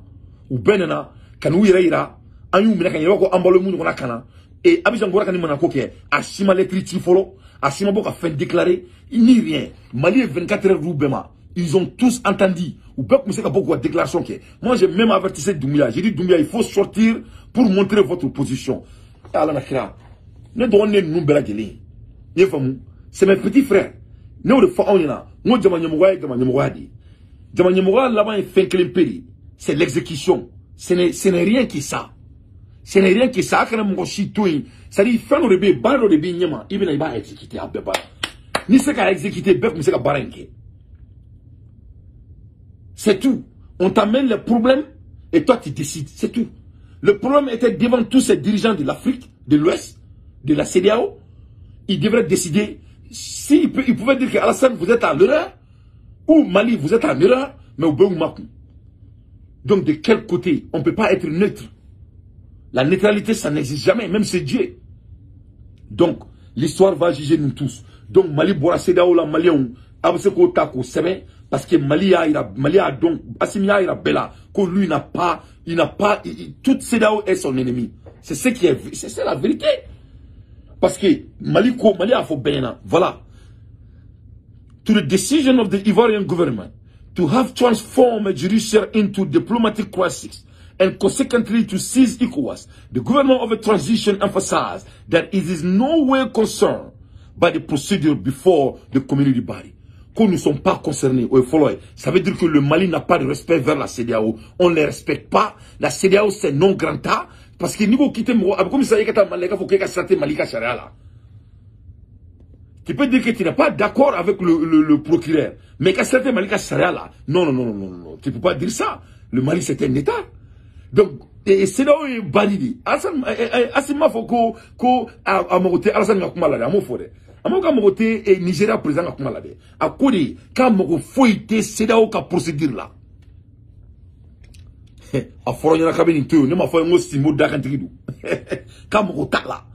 u bɛɛ nana ka n'u yɛrɛ yira an y'u minɛ ka ɲɛ i b'a fɔ an balo mun ɲɔgɔnna ka na. Et Abidjan bɔra ka nin manako kɛ a si ma lettre ci fɔlɔ a si ma bɔ ka fɛn déclarer ni rien. Mali ye 24 heures d'u bɛɛ ma, ils ont tous entendu u bɛɛ tun bɛ se ka bɔ k'u ka déclaration kɛ. Moi j'ai même averti Doumbouya, j'ai dit Doumbouya il faut sortir pour montrer votre position. Ala na kira ne dɔgɔnin ne ninnu bɛɛ lajɛlen i ye faamu, c'est mes petits frères ne y'o de fɔ anw ɲɛna n ko jama ɲɛmɔgɔya ye jama ɲɛmɔgɔya de ye jama ɲɛmɔgɔya laban ye fɛn kelen pe de c'est l'exécution, ce n'est rien que ça. Ce n'est rien que ça. C'est-à-dire, fɛn dɔ de bɛ yen, baara dɔ de b'i ɲɛma, i bɛna i b'a exécuter a bɛɛ baara. N'i se k'a exécuter, bɛɛ tun bɛ se ka baara in kɛ. C'est tout. On t'amène les problèmes et toi tu décides. C'est tout. Le problème était devant tous ces dirigeants de l'Afrique, de l'Ouest, de la CEDEAO. Ils devraient décider. S'ils pouvaient dire que Alassane, vous êtes à l'erreur, ou Mali, vous êtes à l'erreur, mais au Boumakou. Donc de quel côté? On ne peut pas être neutre. La neutralité, ça n'existe jamais, même c'est Dieu. Donc, l'histoire va juger nous tous. Donc, Mali bɔra CEDEAO la Malien, a bɛ se k'o ta k'o sɛbɛn parce que Mali y'a yira, Mali a donc, Assimi y'a yira bɛɛ la que lui n'a pas, toute CEDEAO est son ennemi. C'est ce qui est, c'est la vérité. Parce que Mali ko, Mali a fɔ bɛɛ ɲɛna, voilà. To the decision of the Ivorian government to have transformed a judiciary into diplomatic crisis and consequently to seize ECOWAS, the government of a transition emphasized that it is no way concerned by the procedure before the community body. Que nous ne sommes pas concernés. Ça veut dire que le Mali n'a pas de respect vers la CEDEAO. On ne les respecte pas. La CEDEAO, c'est non granta. Parce que nous quittons comme ça, il faut qu'il y ait Mali là. Tu peux dire que tu n'es pas d'accord avec le procureur. Mais qu'à certains Mali là. Non, non, non, non, non. Tu ne peux pas dire ça. Le Mali, c'est un État. Donc, CEDEAO ye bali de. Assimi m'a fɔ ko a mago tɛ Alassane ka kuma la dɛ, a m'o fɔ dɛ. A m'o ka mago tɛ Nigeria président ka kuma la dɛ. A ko de k'a mago foyi tɛ CEDEAO ka procédure la. A fɔra ɲɛna k'a bɛ nin to yen, ne m'a fɔ n ko Sinbo dakantigi don. K'a mago t'a la.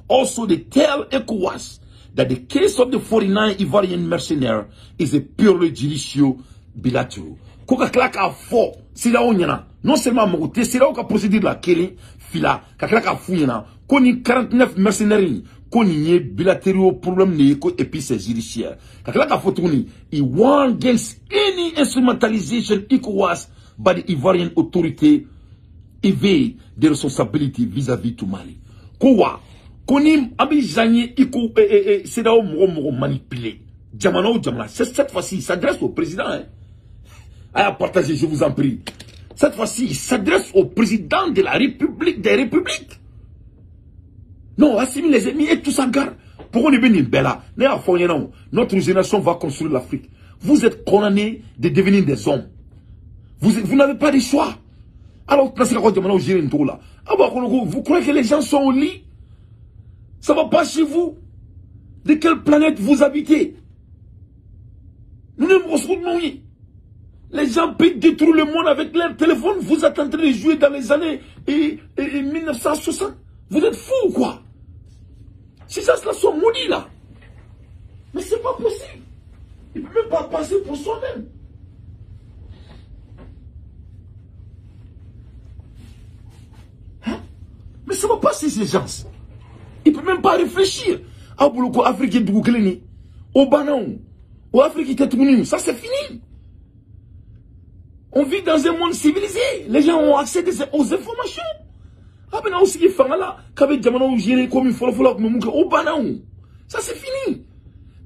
Also, they tell ECOWAS that the case of the 49 Ivorian mercenaires is a purely judicial bilateral. Ko ka tila k'a fɔ CEDEAO ɲɛna, non seulement mago tɛ CEDEAO ka procédure la kelen fila, ka tila k'a f'u ɲɛna ko ni 49 mercenaires in ko nin ye bilatéraux problème de ye ko et puis c'est judiciaire. Ka tila k'a fɔ tuguni, he warned against any instrumentalization ECOWAS by the Ivorian authority evade the responsibility vis-à-vis to Mali. Ko wa ko ni Abidjan ye iko CEDEAO mɔgɔ manipuler jamana o jamana, cette fois-ci il s'adresse au président, hein. Allez, partagez, je vous en prie. Cette fois-ci, il s'adresse au président de la République des Républiques. Non, Assimi les ennemis et tous en garde. Pourquoi on est venu là? Notre génération va construire l'Afrique. Vous êtes condamnés de devenir des hommes. Vous n'avez pas de choix. Alors, vous croyez que les gens sont au lit? Ça ne va pas chez vous. De quelle planète vous habitez? Nous ne nous Les gens peuvent détruire le monde avec leur téléphone. Vous êtes en train de jouer dans les années et 1960. Vous êtes fous ou quoi? Ces gens-là sont maudits là. Mais c'est pas possible. Il ne peut même pas passer pour soi-même. Hein? Mais ça ne va pas ces gens. Il ne peut même pas réfléchir. Ah, pour Afrique de au Banon, au Afrique de ça c'est fini. On vit dans un monde civilisé. Les gens ont accès aux informations. Ah ben aussi qui font là, quand jamana gérer comme il faut au Banon. Ça c'est fini.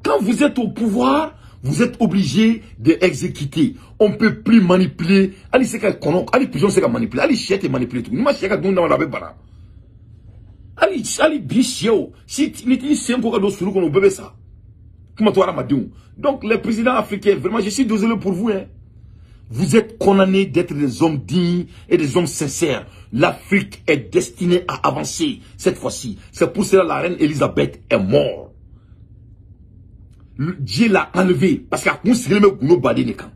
Quand vous êtes au pouvoir, vous êtes obligé d'exécuter. On ne peut plus manipuler. Allez c'est qu'à allez pigeon c'est qu'à manipuler. Allez chien te manipuler tout. Nous ma chien ka dun dans la bana. Allez allez bichio. Si ni c'est encore do suru kono bébé ça. Comment toi ramadou. Donc les présidents africains, vraiment je suis désolé pour vous hein. Vous êtes condamnés d'être des hommes dignes et des hommes sincères. L'Afrique est destinée à avancer cette fois-ci. C'est pour cela que la reine Elisabeth est morte. Dieu l'a enlevée parce qu'il a considéré le Badenekan.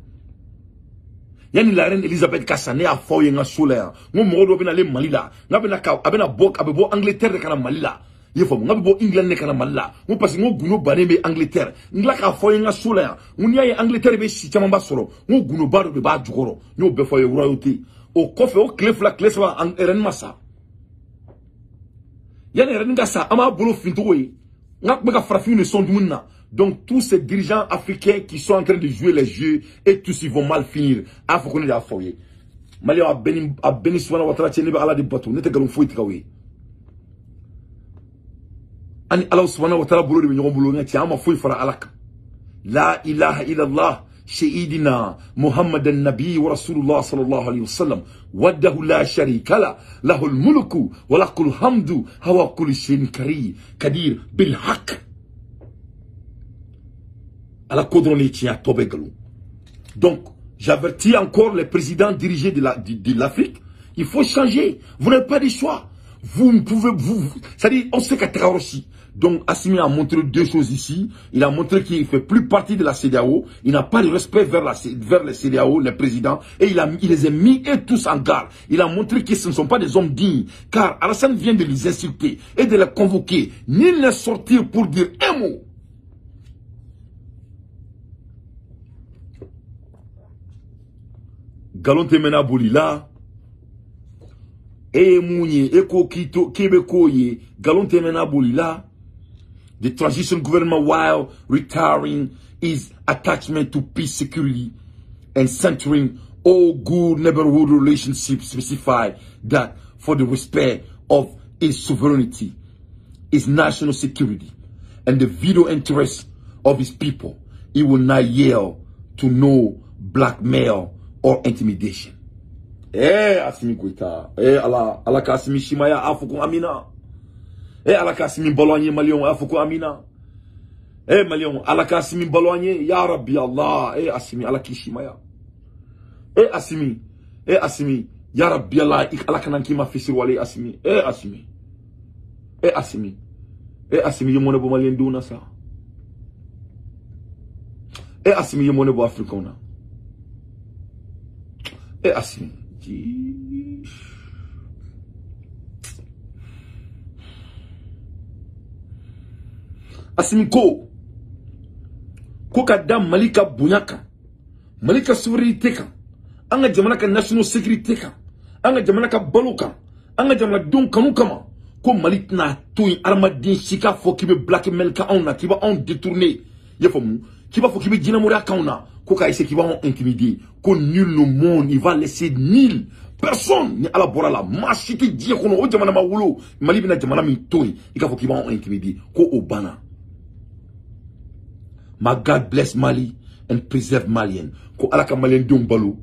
Yani la reine Elisabeth Kassane a fɔ ye n ka so la yan. N ko mɔgɔ dɔ bɛ nalen Mali la. N k'a bɛna ka a bɛna bɔ a bɛ bɔ Angleterre de ka na Mali la. I y'a faamu, n k'a bɛ bɔ England de ka na Mali la. N ko parce que n ko gundo bannen bɛ Angleterre. N tila k'a fɔ ye n ka so la yan. N ko n'i y'a ye Angleterre bɛ si camanba sɔrɔ, n ko gundoba dɔ de b'a jukɔrɔ. N y'o bɛɛ fɔ a ye royauté. O kɔfɛ o tile fila tile saba reine ma sa. Yanni reine ka sa, an b'a bolo fintogo ye. N k'a tun bɛ ka farafinw de sɔn dumuni na. Donc tous ces dirigeants africains qui sont en train de jouer les jeux et tous ils vont mal finir. A fɔ ko ne de y'a fɔ aw ye. Maliyɛnw a bɛɛ ni subahana wa taala cɛ ne bɛ Ala de bato ne tɛ nkalon foyi tigɛ aw ye. Ani Ala subahana wa taala bolo de bɛ ɲɔgɔn bolo nka cɛ an ma foyi fara Ala kan. La ilaha illallah سيدنا محمد النبي ورسول الله صلى الله عليه وسلم وحده لا شريك له له الملك وله الحمد هو كل شيء قدير بالحق. À la Donc, j'avertis encore les présidents dirigés de l'Afrique, il faut changer. Vous n'avez pas de choix. Vous ne pouvez, c'est-à-dire, on sait qu'à aussi. Donc, Assimi a montré deux choses ici. Il a montré qu'il ne fait plus partie de la CEDEAO. Il n'a pas de respect vers les CEDEAO, les présidents. Et il les a mis eux tous en garde. Il a montré que ce ne sont pas des hommes dignes. Car Alassane vient de les insulter et de les convoquer. Ni les sortir pour dire un mot. Galon temena bolila e munye eko kito kebeko ye galon temena bolila. The transition government, while retiring its attachment to peace, security, and centering all good neighborhood relationships, specify that for the respect of its sovereignty, its national security, and the vital interests of its people, it will not yield to no blackmail or intimidation. Eh, Assimi Goïta. Eh, Allah, Allah ka Assimi Shimaya, Afoko Amina. Eh, Allah ka Assimi Baloanye, Malion, Afoko Amina. Eh, Malion, Allah ka Assimi Baloanye, Ya Rabbi Allah. Eh, Assimi, Allah ki Shimaya. Eh, Assimi, eh, Assimi, Ya Rabbi Allah, ala kana k'i ma fisiri wale Assimi. Eh Assimi. Eh Assimi. Eh Assimi, ye mɔnɛ bɔ maliyɛn denw na sa. Eh Assimi, ye mɔnɛ bɔ africain na. Eh Assimi. Assimi ko ko ka da Mali ka bonya kan, Mali ka souveraineté kan, an ka jamana ka national sécurité kan, an ka jamana ka balo kan, an ka jamanadenw kanu kama, ko Mali tɛna to yen hadamaden si k'a fɔ k'i bɛ blackmail kɛ anw na, k'i b'anw détourner, i y'a faamu, k'i b'a fɔ k'i bɛ jinɛmoriya k'anw na, ko k'a essayer k'i b'anw intimider, ko nul au monde, il va laisser nul personne ni Ala bɔra la, maa si tɛ diɲɛ kɔnɔ o jamana ma wolo, Mali bɛna jamana min to yen, i k'a fɔ k'i b'anw intimider, ko o banna. Ma God bless Mali and preserve Malien. Ko ala ka Malien denw balo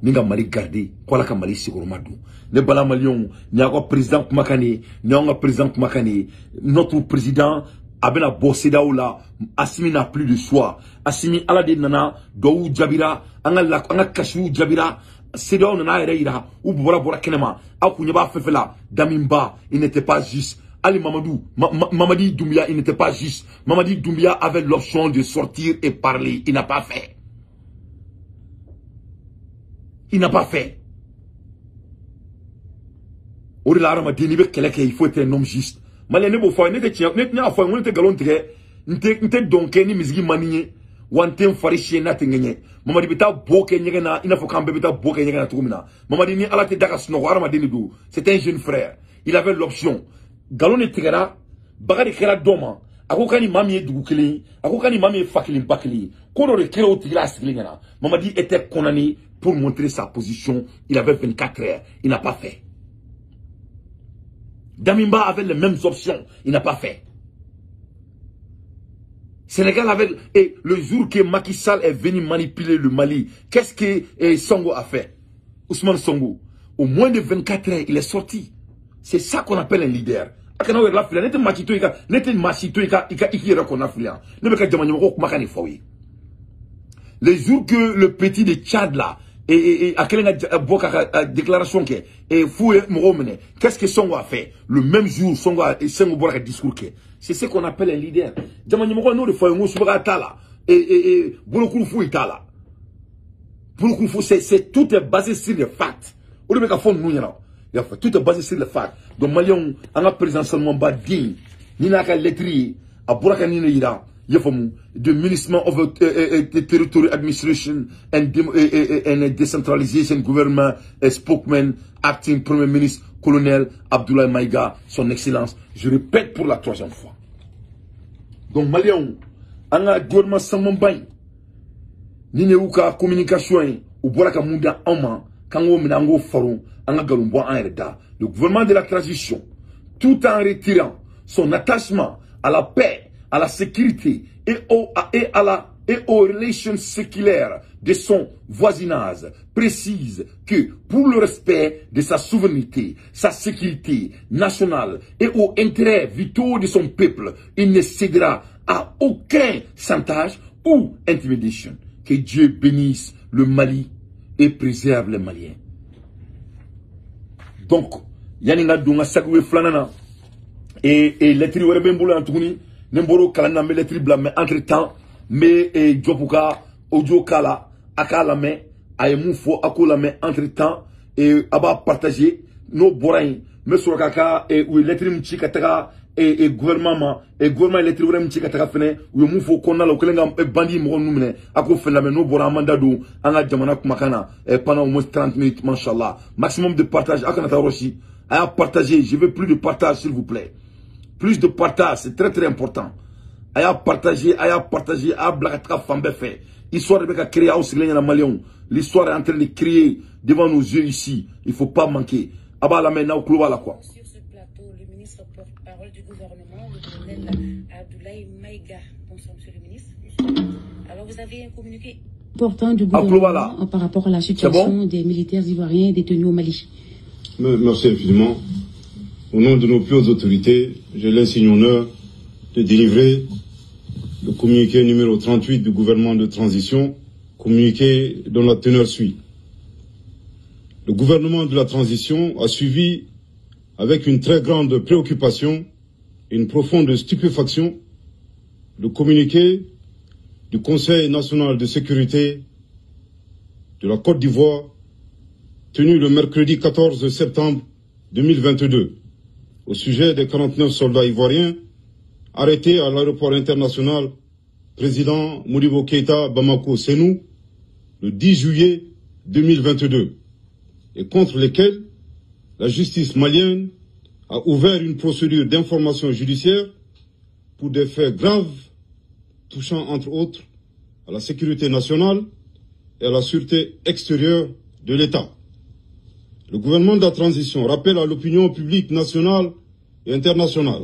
ni ka Mali garder, ko ala ka Mali sigiyɔrɔma don. Ne bala Maliens, ni y'aw ka président kumakan ye, ni y'anw ka président kumakan ye, notre président a bɛna bɔ CEDEAO la. Assimi n'a plus de choix. Assimi ala de nana dɔw jaabira, an ka kasiw jaabira, CEDEAO nana a yɛrɛ yira, u bɔra kɛnɛma, aw kun ɲɛ b'a fɛn fɛn la, Damiba, il n'était pas juste. Ali Mamadou, Mamadi Doumbia, il n'était pas juste. Mamadi Doumbia avait l'option de sortir et parler. Il n'a pas fait. Il n'a pas fait. Il faut être un homme juste. Malien ne bo ne te galon tigɛ, n tɛ dɔn kɛ ni misigi man di ye, wa n tɛ n fari siyɛn n'a tɛ ŋɛɲɛ. Mamadi bɛ taa bo kɛ ɲɛgɛn na, i n'a fɔ k'an bɛɛ bɛ taa bo kɛ ɲɛgɛn na cogo min na. Mamadi ni Ala tɛ da ka sunɔgɔ, hadamaden de don. C'est un jeune frère. Il avait l'option. Galon de tigɛra, baga de kɛra dɔ ma, a ko k'a ni maa min ye dugu kelen ye, a ko k'a ni maa min ye fa kelen ba kelen ye, ko dɔ de kɛra o tigi la a sigilen ɲɛna. Mamadi était condamné pour montrer sa position. Il avait 24 heures, il n'a pas fait. Damiba avait les mêmes options, il n'a pas fait. Sénégal avait... Et le jour que Macky Sall est venu manipuler le Mali, qu'est-ce que Sonko a fait? Ousmane Sonko, au moins de 24 heures, il est sorti. C'est ça qu'on appelle un leader. Les jours que le petit de Tchad là, et à quelle déclaration et fou qu'est-ce que Sonko a fait? Le même jour, Sonko a un discours. C'est ce qu'on appelle un leader. Et c'est tout est basé sur les facts. Tout est basé sur les facts. Donc, Maliens, on a président seulement Badin, ni n'a qu'à lettre, à Buraka ni Ira, the Ministry of Territory Administration and Decentralization Government Spokesman, Acting Premier Ministre, Colonel Abdoulaye Maïga, son Excellence. Je répète pour la troisième fois. Donc, Maliens, on a gouvernement seulement Bain, ni ne ou communication, ou Buraka Munda Ama, Kango Minango Faron, le gouvernement de la transition, tout en retirant son attachement à la paix, à la sécurité et aux relations séculaires de son voisinage, précise que pour le respect de sa souveraineté, sa sécurité nationale et aux intérêts vitaux de son peuple, il ne cédera à aucun chantage ou intimidation. Que Dieu bénisse le Mali et préserve les Maliens. Donc, yani nga dunga sagwe flanana et lettre wɛrɛ bɛ n bolo yan tuguni, ni n bɔr'o kalan na n bɛ lettre bila, mais entre temps n bɛ Diop ka audio k'a la, a k'a lamɛn, a ye mun fɔ a k'o lamɛn entre temps et a b'a partager. N'o bɔra yen, n bɛ sɔrɔ k'a ka u ye lettre min ci ka taga gouvernement ma, gouvernement ye lettre wɛrɛ min ci ka taga fɛnɛ, u ye mun fɔ kɔnɔna la, u kɛlen ka bandi mɔgɔ ninnu minɛ, a k'o fɛnɛ lamɛn. N'o bɔra, an m'an da don an ka jamana kumakan na pendant au moins 30 minutes, machallah. Maximum de partage, a kana taa yɔrɔ si, a y'a partager. Je veux plus de partage, s'il vous plaît, plus de partage, c'est très très important. A y'a partager, a y'a partager, a y'a bila ka taga fan bɛɛ fɛ. Histoire de bɛ ka créer aw sigilen ɲɛna Maliyɛnw. L'histoire est en train de créer devant nos yeux ici, il faut pas manquer. A b'a lamɛn n'aw tulo b'a la quoi. Porte-parole du gouvernement, le colonel Abdoulaye Maïga. Bonsoir, monsieur le ministre. Alors, vous avez un communiqué important du gouvernement par rapport à la situation des militaires ivoiriens détenus au Mali. Merci infiniment. Au nom de nos plus hautes autorités, j'ai l'insigne honneur de délivrer le communiqué numéro 38 du gouvernement de transition, communiqué dont la teneur suit. Le gouvernement de la transition a suivi avec une très grande préoccupation et une profonde stupéfaction le communiqué du Conseil national de sécurité de la Côte d'Ivoire tenu le mercredi 14 septembre 2022 au sujet des 49 soldats ivoiriens arrêtés à l'aéroport international président Modibo Keïta Bamako Sénou le 10 juillet 2022 et contre lesquels la justice malienne a ouvert une procédure d'information judiciaire pour des faits graves touchant entre autres à la sécurité nationale et à la sûreté extérieure de l'État. Le gouvernement de la transition rappelle à l'opinion publique nationale et internationale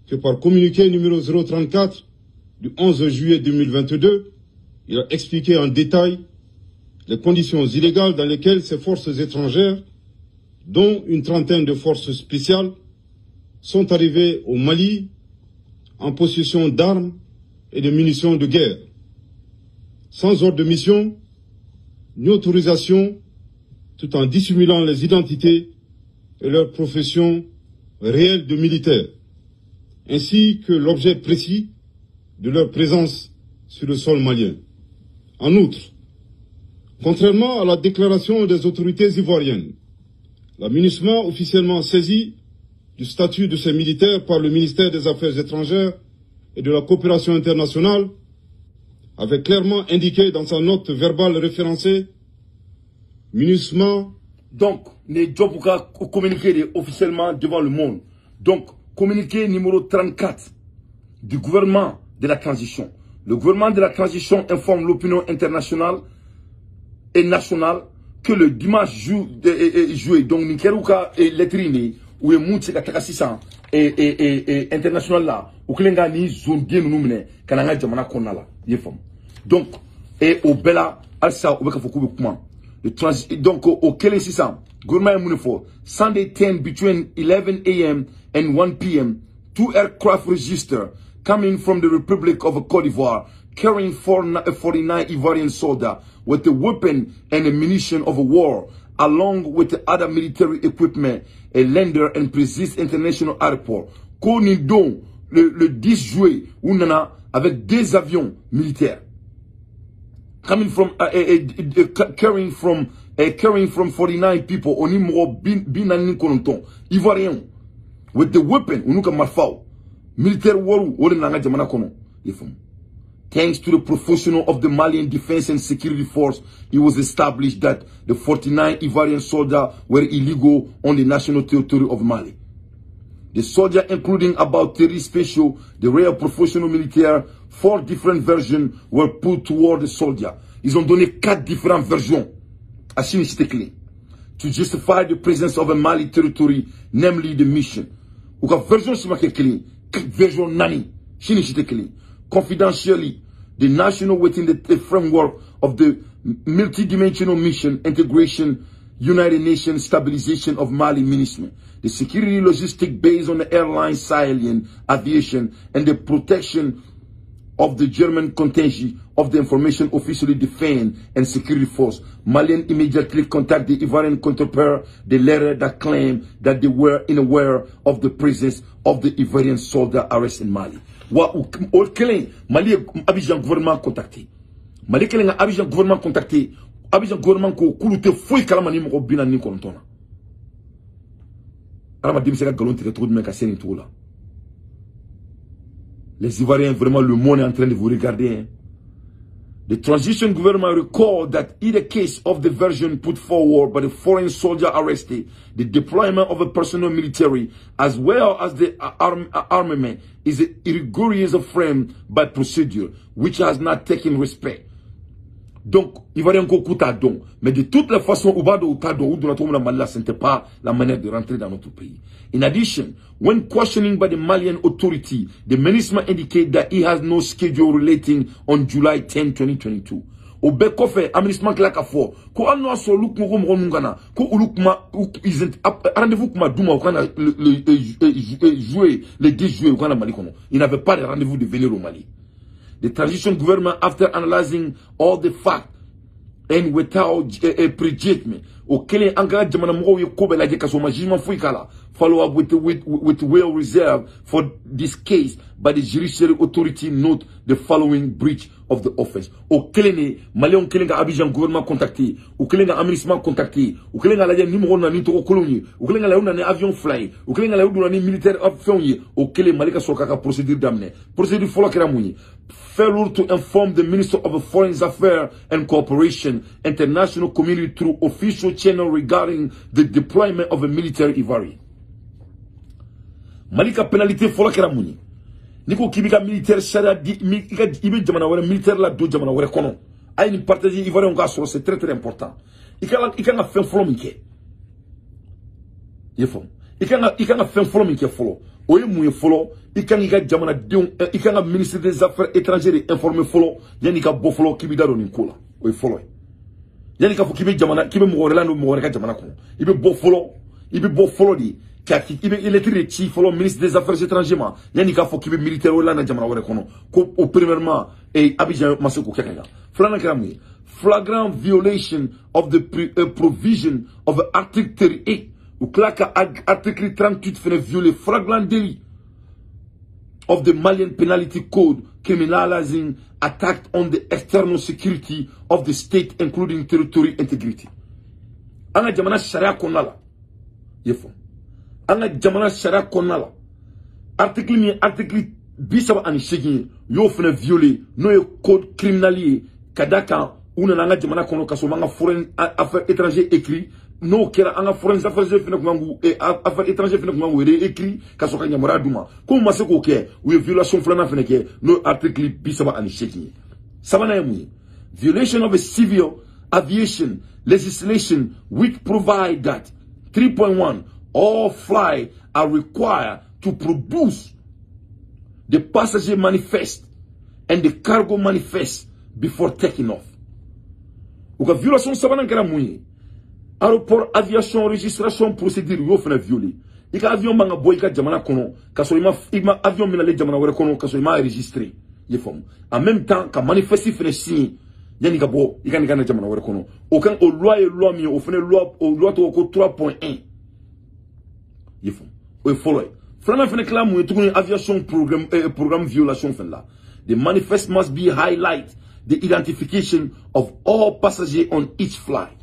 que par communiqué numéro 034 du 11 juillet 2022, il a expliqué en détail les conditions illégales dans lesquelles ces forces étrangères, dont une trentaine de forces spéciales, sont arrivées au Mali en possession d'armes et de munitions de guerre, sans ordre de mission ni autorisation, tout en dissimulant les identités et leur profession réelle de militaires, ainsi que l'objet précis de leur présence sur le sol malien. En outre, contrairement à la déclaration des autorités ivoiriennes, la MINUSMA officiellement saisie du statut de ces militaires par le ministère des Affaires étrangères et de la coopération internationale avait clairement indiqué dans sa note verbale référencée MINUSMA. Donc, les Djobouka communiqué officiellement devant le monde. Donc, communiqué numéro 34 du gouvernement de la transition. Le gouvernement de la transition informe l'opinion internationale et nationale que le dimanche juillet, donc Nikerouka et lettrine, où est Moutse Katakasisan et international là, où Klenga ni zone bien nous mene, Kananga Jamana Konala, yefam. Donc, et au Bella, Alsa, au Beka Kuma. Donc, au Kélé 600, gouvernement Mounefo, Sunday 10 between 11 a.m. and 1 p.m., 2 aircraft register coming from the Republic of Côte d'Ivoire, carrying 49 Ivorian soldiers with the weapon and the munition of war, along with the other military equipment, a lander and Précis International Airport. Konindon, le 10 juillet, où on a avec des avions militaires. Coming from, carrying from 49 people, on y bin kononton, Ivoirien, with the weapon, on nous marfao, militaire waru, on nanga jamana kono, yefum. Thanks to the professional of the Malian Defense and Security Force, it was established that the 49 Ivorian soldiers were illegal on the national territory of Mali. The soldier, including about 30 special, the rare professional militaire, 4 different versions were put toward the soldier. Ils ont donné 4 différentes versions à Sinisteklin to justify the presence of a Mali territory, namely the mission. Ou ka version c'est version nani, Sinisteklin. Confidentially, the national within the framework of the multidimensional mission integration, United Nations stabilization of Mali MINUSMA, the security logistic based on the airline Sahelian aviation and the protection of the German contingent of the information officially defend and security force. Malian immediately contact the Ivorian counterpart, the letter that claimed that they were unaware of the presence of the Ivorian soldier arrest in Mali. Wa o kelen Mali Abidjan gouvernement contacté. Mali kelen Abidjan gouvernement contacté. Abidjan gouvernement ko kulu te foyi kalama ni mɔgɔ bi naani ni kɔnɔntɔn na. Adamaden bɛ se ka nkalon tigɛ cogo jumɛn ka se nin cogo la? Les Ivoiriens, vraiment, le monde est en train de vous regarder. Hein. The transition government recalled that in the case of the version put forward by the foreign soldier arrested, the deployment of a personal military as well as the armament is a rigorous frame by procedure, which has not taken respect. Donc, Ivoiriens ko t'a don. Mais de toutes les façons, ou bado ou t'a don, ou de la Mali, ce n'était pas la manière de rentrer dans notre pays. In addition, when questioning by the Malian authority, the MINUSMA indicated that he has no schedule relating on July 10, 2022. Au bɛɛ kɔfɛ, MINUSMA tila k'a fɔ ko hali n'o y'a sɔrɔ olu kun ko mɔgɔ ninnu ka na, ko olu kuma rendez-vous kuma d'u ma u ka na jouer le 10 juillet u ka na Mali kɔnɔ. Il n'avait pas de rendez-vous de venir au Mali. The transition government, after analyzing all the facts And without a prejudgment. O kelen an ka jamana mɔgɔw ye ko bɛɛ lajɛ ka sɔrɔ u ma jugement foyi k'a la. Follow up with well reserved for this case by the judiciary authority note the following breach of the offense. O kelen de Maliyɛnw kelen ka Abidjan gouvernement contacté, u kelen ka aménagement contacté, u kelen ka lajɛ ni mɔgɔw nana ni tɔgɔ kolonw ye, u kelen ka lajɛ u nana ni avion fila ye, u kelen ka lajɛ u donna ni militaire fɛnw ye. O kelen Mali ka sɔrɔ k'a ka procédure daminɛ. Procédure fɔlɔ kɛra mun ye? Failure to inform the Minister of Foreign Affairs and Cooperation International Community through official channel regarding the deployment of a military Ivoirian. Mali ka pénalité fɔlɔ kɛra mun ye? N'i ko k'i b'i ka militaire sariya di, i bɛ jamana wɛrɛ militaire la don jamana wɛrɛ kɔnɔ, a ye nin partager Ivoirien k'a sɔrɔ, c'est très très important. I kan ka fɛn fɔlɔ min kɛ, i ye faamu, i kan ka fɛn fɔlɔ min kɛ fɔlɔ, o ye mun ye fɔlɔ? I kan k'i ka jamanadenw, i kan ka ministre des affaires étrangères de informer fɔlɔ yanni i ka bɔ fɔlɔ k'i b'i da don nin ko la. O ye fɔlɔ ye. Yanni k'a fɔ k'i bɛ jamana, k'i bɛ mɔgɔ wɛrɛ la don mɔgɔ wɛrɛ ka jamana kɔnɔ, i bɛ bɔ fɔlɔ, i bɛ bɔ fɔlɔ de. I bɛ lettre de ci fɔlɔ ministre des affaires étrangères ma yanni k'a fɔ k'i bɛ militaire wɛrɛ la na jamana wɛrɛ kɔnɔ. Ko o premièrement, Abidjan ma se k'o kɛ ka ɲa. Filanan kɛra mun ye? Flagrant violation of the provision of article 38. U tila ka article 38 fɛnɛ violer, flagrant délit of the Malian Penalty Code criminalizing attack on the external security of the state including territory integrity. An ka jamana sariya kɔnɔna la, i ye faamu, an ka jamana sariya kɔnɔna la, article min ye article 38 ye, u y'o fana violer, n'o ye code criminel ye, ka da kan u nana an ka jamana kɔnɔ ka sɔrɔ u m'an ka foreign affaires étrangères écrit. N'o kɛra, an ka foreign affaires fana kun kan k'u affaires étrangères fana kun kan k'u réécrit ka sɔrɔ ka yamaruya d'u ma. Ko u ma se k'o kɛ, u ye violation filanan fana kɛ, n'o ye article 38 ye. Sabanan ye mun ye? Violation of a civil aviation legislation which provide that 3.1 all flights are required to produce the passenger manifest and the cargo manifest before taking off. U ka violation sabanan kɛra mun ye? Aéroport aviation registration procédure, u y'o fana violer. I ka avion man ka bɔ i ka jamana kɔnɔ ka sɔrɔ i ma avion minɛlen jamana wɛrɛ kɔnɔ ka sɔrɔ i m'a enregistré. I ye faamu? En même temps ka manifeste fana signé yanni ka bɔ i ka nin ka na jamana wɛrɛ kɔnɔ. O kan o loi ye loi min ye, o fana loi, o loi tɔgɔ ko 3.1. I ye faamu? O ye fɔlɔ ye. Filanan fana kɛla mun ye tuguni? Aviation programme, programme violation fana la. The manifest must be highlight the identification of all passagers on each flight.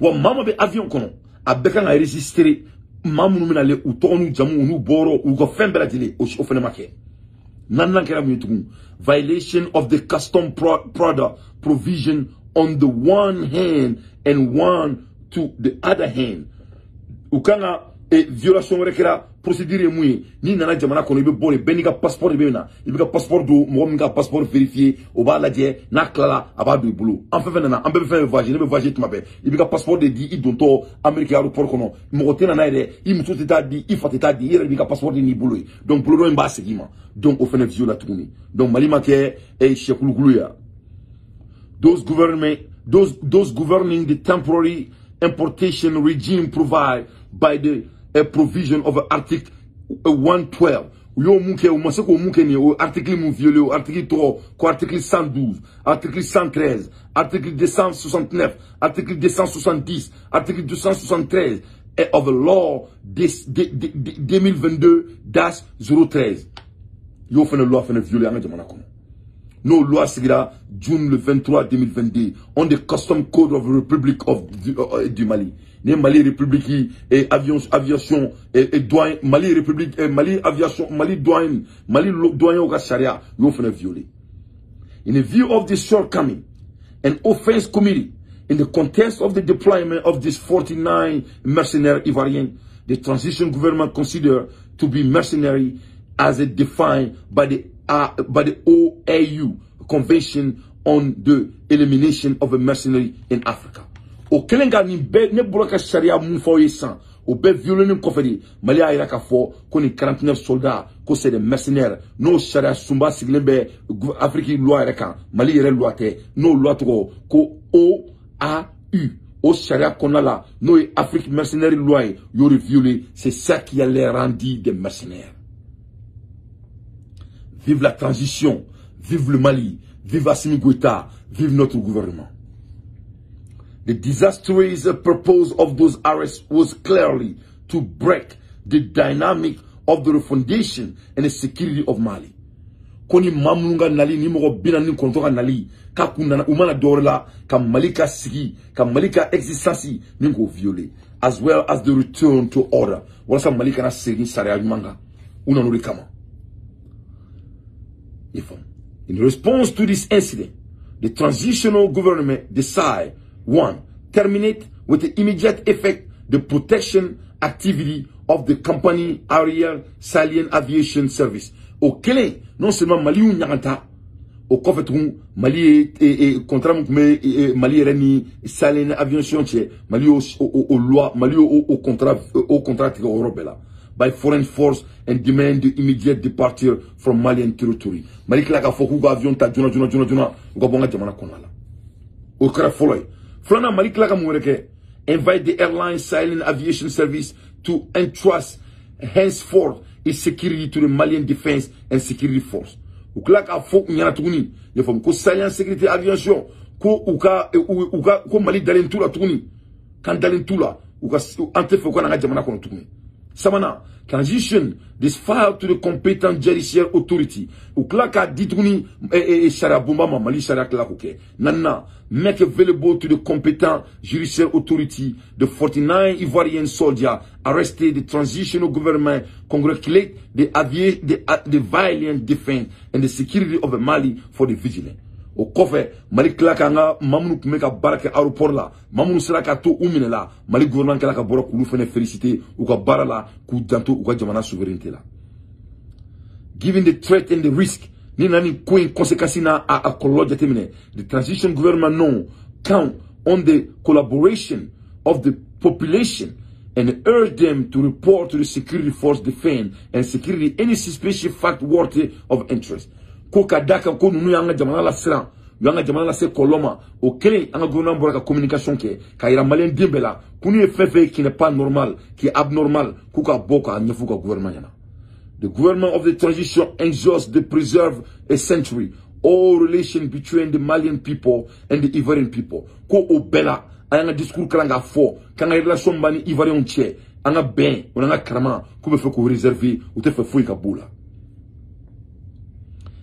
Wa maa ma bɛ avion kɔnɔ, a bɛɛ kan ka enregistrer, maa minnu bɛna le, u tɔgɔ n'u jamu, u n'u bɔyɔrɔ, u ka fɛn bɛɛ lajɛlen, o fana ma kɛ. Naaninan kɛra mun ye tugun? Violation of the custom product provision on the one hand and one to the other hand. U kan ka violation wɛrɛ kɛra procédure ye mun ye? N'i nana jamana kɔnɔ, i bɛ bɔ de, bɛɛ n'i ka passeport de bɛ na. I bɛ ka passeport don, mɔgɔ min ka passeport vérifier, o b'a lajɛ, n'a tilala a b'a don i bolo. An fɛn fɛn nana, an bɛɛ bɛ fɛn fɛn voyager, ne bɛ voyager tuma bɛɛ, i bɛ ka passeport de di i dontɔ Amérique aéroport kɔnɔ. Mɔgɔ tɛ na n'a ye dɛ, i muso tɛ taa di, i fa tɛ taa di, i yɛrɛ b'i ka passeport de n'i bolo ye. Donc bolo dɔ in b'a segin i ma. Donc o fɛnɛ violer tuguni. Donc Mali ma kɛ sɛkulukulu ye. Those governing the temporary importation regime provide by the provision of article 112. U y'o mun kɛ? U ma se k'o mun kɛ nin ye? O article mun violé? O article tɔgɔ ko article 112, article 113, article 269, article 270, article 273 of the law 2022-013. Y'o fana loi fana violé an ka jamana kɔnɔ. N'o loi sigira June le 23 2022 on the Custom Code of the Republic of du Mali. Ni Mali République et avion aviation et douane, Mali République et Mali aviation, Mali douane, Mali douane ka sariya, y'o fana violé. In the view of this shortcoming and offense committed in the context of the deployment of this 49 mercenaires Ivoiriens, the transition government considered to be mercenary as it defined by the OAU Convention on the Elimination of a Mercenary in Africa. O kelen ka nin bɛɛ ne bɔra ka sariya mun fɔ aw ye sisan, o bɛɛ violé kɔfɛ de, Mali y'a yira k'a fɔ ko nin 49 soldats, ko c'est des mercenaires. N'o sariya sunba sigilen bɛ Afrique loi yɛrɛ kan, Mali yɛrɛ loi tɛ, n'o loi tɔgɔ ko OAU. O sariya kɔnɔna la, n'o ye Afrique mercenaire loi ye, u y'o de violé. C'est ça qui a les rendu des mercenaires. Vive la transition, vive le Mali, vive Assimi Goïta, vive notre gouvernement. The disastrous purpose of those arrests was clearly to break the dynamic of the refondation and the security of Mali. Koni mamunga nali ni mɔgɔ 49 ka nali k'a kun nana u mana dɔwɛrɛ la ka Mali ka sigi ka Mali ka existence ni k'o violer, as well as the return to order, walasa Mali kana segin sariya ɲuman kan. U nana o de kama. In response to this incident, the transitional government decide 1. Terminate with the immediate effect the protection activity of the company Aerial Sahelian Aviation Service. O kelen, non seulement Mali y'u ɲaganta, o kɔfɛ tugun Mali ye contrat min tun bɛ Mali yɛrɛ ni Sahelian Aviation cɛ, Mali y'o o loi, Mali y'o o contrat tigɛ o yɔrɔ bɛɛ la. By foreign force and demand the immediate departure from Malian territory. Mali tila k'a fɔ k'u ka avion ta joona joona joona joona u ka bɔ an ka jamana kɔnɔna la. O kɛra fɔlɔ ye. Filanan, Mali tila ka mun wɛrɛ kɛ? Invite the airline Sahelian Aviation Service to entrust henceforth its security to the Malian Defense and Security Force. U tila k'a fɔ u ɲɛna tuguni, i y'a faamu, ko Sahelian Security Aviation ko u ka ko Mali dalen t'u la tuguni, k'an dalen t'u la, u ka an tɛ fɛ u ka na an ka jamana kɔnɔ tuguni. Sabanan, transition this file to the competent judicial authority. U tila k'a di tuguni sariya bonba ma, Mali sariya tila k'o kɛ. Naaninan, make available to the competent judicial authority the 49 Ivorian soldiers arrested. The transitional government congratulate the valiant defense and the security of Mali for the vigilant. O kɔfɛ, Mali tila k'an ka maa minnu tun bɛ ka baara kɛ aéroport la, maa minnu sera ka to u minɛ la, Mali gouvernement kɛla ka bɔra k'olu fana féliciter u ka baara la, k'u janto u ka jamana souveraineté la. Given the threat and the risk, ni nana ni ko in conséquence n'a a kɔlɔlɔ jateminɛ, the transition government no count on the collaboration of the population and urge them to report to the security force defense and security any suspicious fact worthy of interest. Ko ka da kan ko ninnu y'an ka jamana lasiran, u y'an ka jamana lase kɔlɔlɔ ma. O kelen, an ka gouvernement bɔra ka communication kɛ k'a yira maliyɛn den bɛɛ la ko n'u ye fɛn fɛn qui n'est pas normal, qui est abnormal, k'u ka bɔ k'a ɲɛfɔ u ka gouvernement ɲɛna. The government of the transition ensures to preserve a century all relation between the Malian people and the Ivorian people. Ko o bɛɛ la, an y'an ka discours kalan k'a fɔ k'an ka relation b'an ni Ivorianw cɛ, an ka bɛn o n'an ka karama k'u bɛ fɛ k'o réserver, u tɛ fɛ foyi ka b'o la.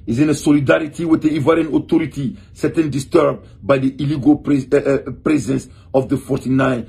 Is in a solidarity with the Ivorian authority, certain disturbed by the illegal presence of the 49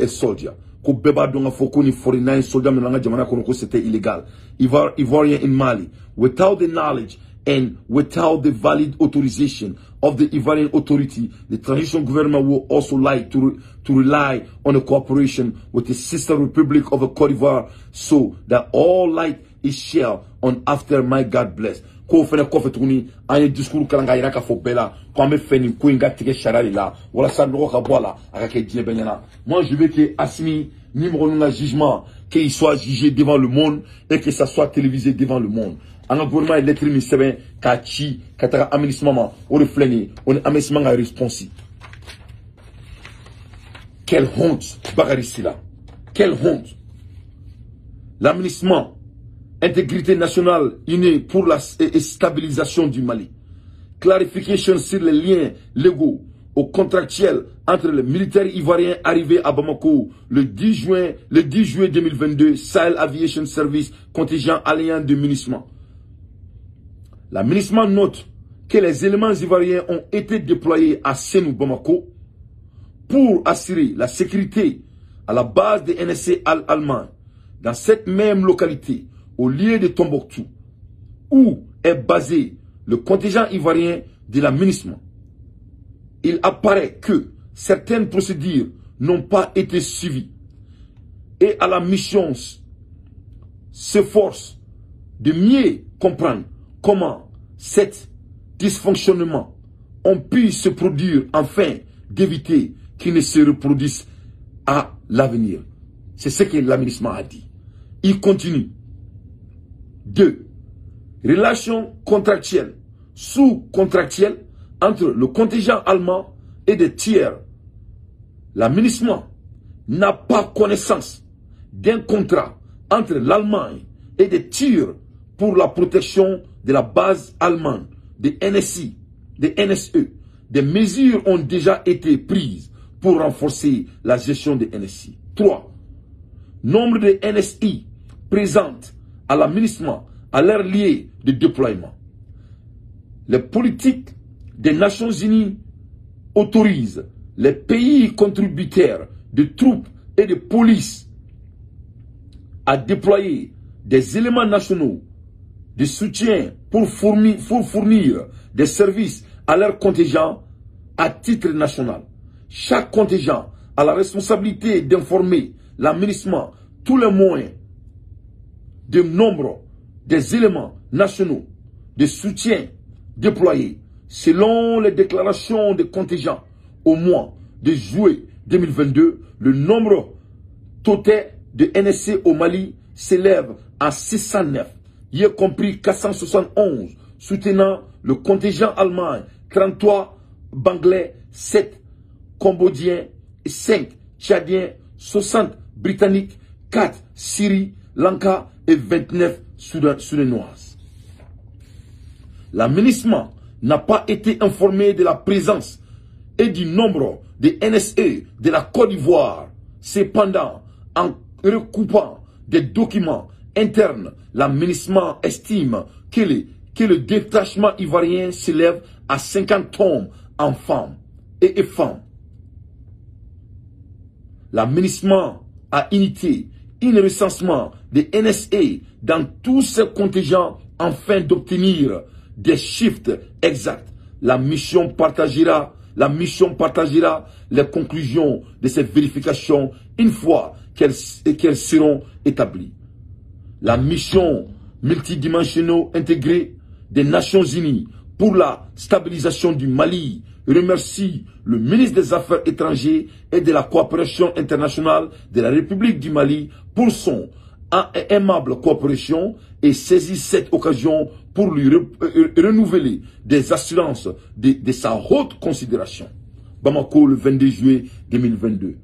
soldiers. Ko bɛɛ b'a dɔn k'a fɔ ko ni 49 soldiers minnu an ka jamana kɔnɔ ko c'était illégal. Ivorian in Mali, without the knowledge and without the valid authorization of the Ivorian authority, the transition government will also like to rely on the cooperation with the sister republic of the Côte d'Ivoire so that all light is shared on after my God bless. Ko fɛnɛ kɔfɛ tuguni, an ye discours kalan k'a yira k'a fɔ bɛɛ la ko an bɛ fɛ nin ko in ka tigɛ sariya de la walasa nɔgɔ ka bɔ a la, a ka kɛ diɲɛ bɛɛ ɲɛna. Moi, je veux que Assimi ni mɔgɔ ninnu ka jugement, qu'il soit jugé devant le monde et que ça soit télévisé devant le monde. An ka gouvernement ye lettre min sɛbɛn k'a ci ka taga aménagement ma, o de filɛ nin ye, o ni aménagement ka réponse. Quelle honte, Bakary Sylla. Quelle honte. L'aménagement, intégrité nationale unie pour la stabilisation du Mali. Clarification sur les liens légaux au contractuel entre les militaires ivoiriens arrivés à Bamako le 10 juillet 2022, Sahel Aviation Service, contingent alliant de MINUSMA. La MINUSMA note que les éléments ivoiriens ont été déployés à Sénou, Bamako, pour assurer la sécurité à la base des NSC allemands dans cette même localité, au lieu de Tombouctou, où est basé le contingent ivoirien de la MINUSMA. Il apparaît que certaines procédures n'ont pas été suivies et à la mission s'efforce de mieux comprendre comment cet dysfonctionnement ont pu se produire afin d'éviter qu'il ne se reproduise à l'avenir. C'est ce que l'aménagement a dit. Il continue. 2. Relations contractuelles, sous-contractuelles entre le contingent allemand et des tiers. L'aménagement n'a pas connaissance d'un contrat entre l'Allemagne et des tiers pour la protection de la base allemande, des NSI, des NSE. Des mesures ont déjà été prises pour renforcer la gestion des NSI. 3. Nombre de NSI présentes à la MINUSMA à leur lieu de déploiement. Les politiques des Nations Unies autorisent les pays contributeurs de troupes et de police à déployer des éléments nationaux de soutien pour fournir des services à leur contingent à titre national. Chaque contingent a la responsabilité d'informer la MINUSMA tous les moyens de nombre des éléments nationaux de soutien déployés selon les déclarations des contingents au mois de juillet 2022. Le nombre total de NSC au Mali s'élève à 609, y compris 471 soutenant le contingent allemand, 33 Banglais, 7 Cambodgiens, 5 Tchadiens, 60 Britanniques, 4 Sri Lanka et 29 Soudanoises. La MINUSMA n'a pas été informée de la présence et du nombre de NSE de la Côte d'Ivoire. Cependant, en recoupant des documents internes, la MINUSMA estime que le détachement ivoirien s'élève à 50 hommes en femmes et femmes. La MINUSMA a initié un recensement des NSE dans tous ces contingents afin d'obtenir des chiffres exacts. La mission partagera les conclusions de ces vérifications une fois qu'elles seront établies. La mission multidimensionnelle intégrée des Nations Unies pour la stabilisation du Mali remercie le ministre des Affaires étrangères et de la coopération internationale de la République du Mali pour son aimable coopération et saisit cette occasion pour lui renouveler des assurances de sa haute considération. Bamako, le 22 juillet 2022.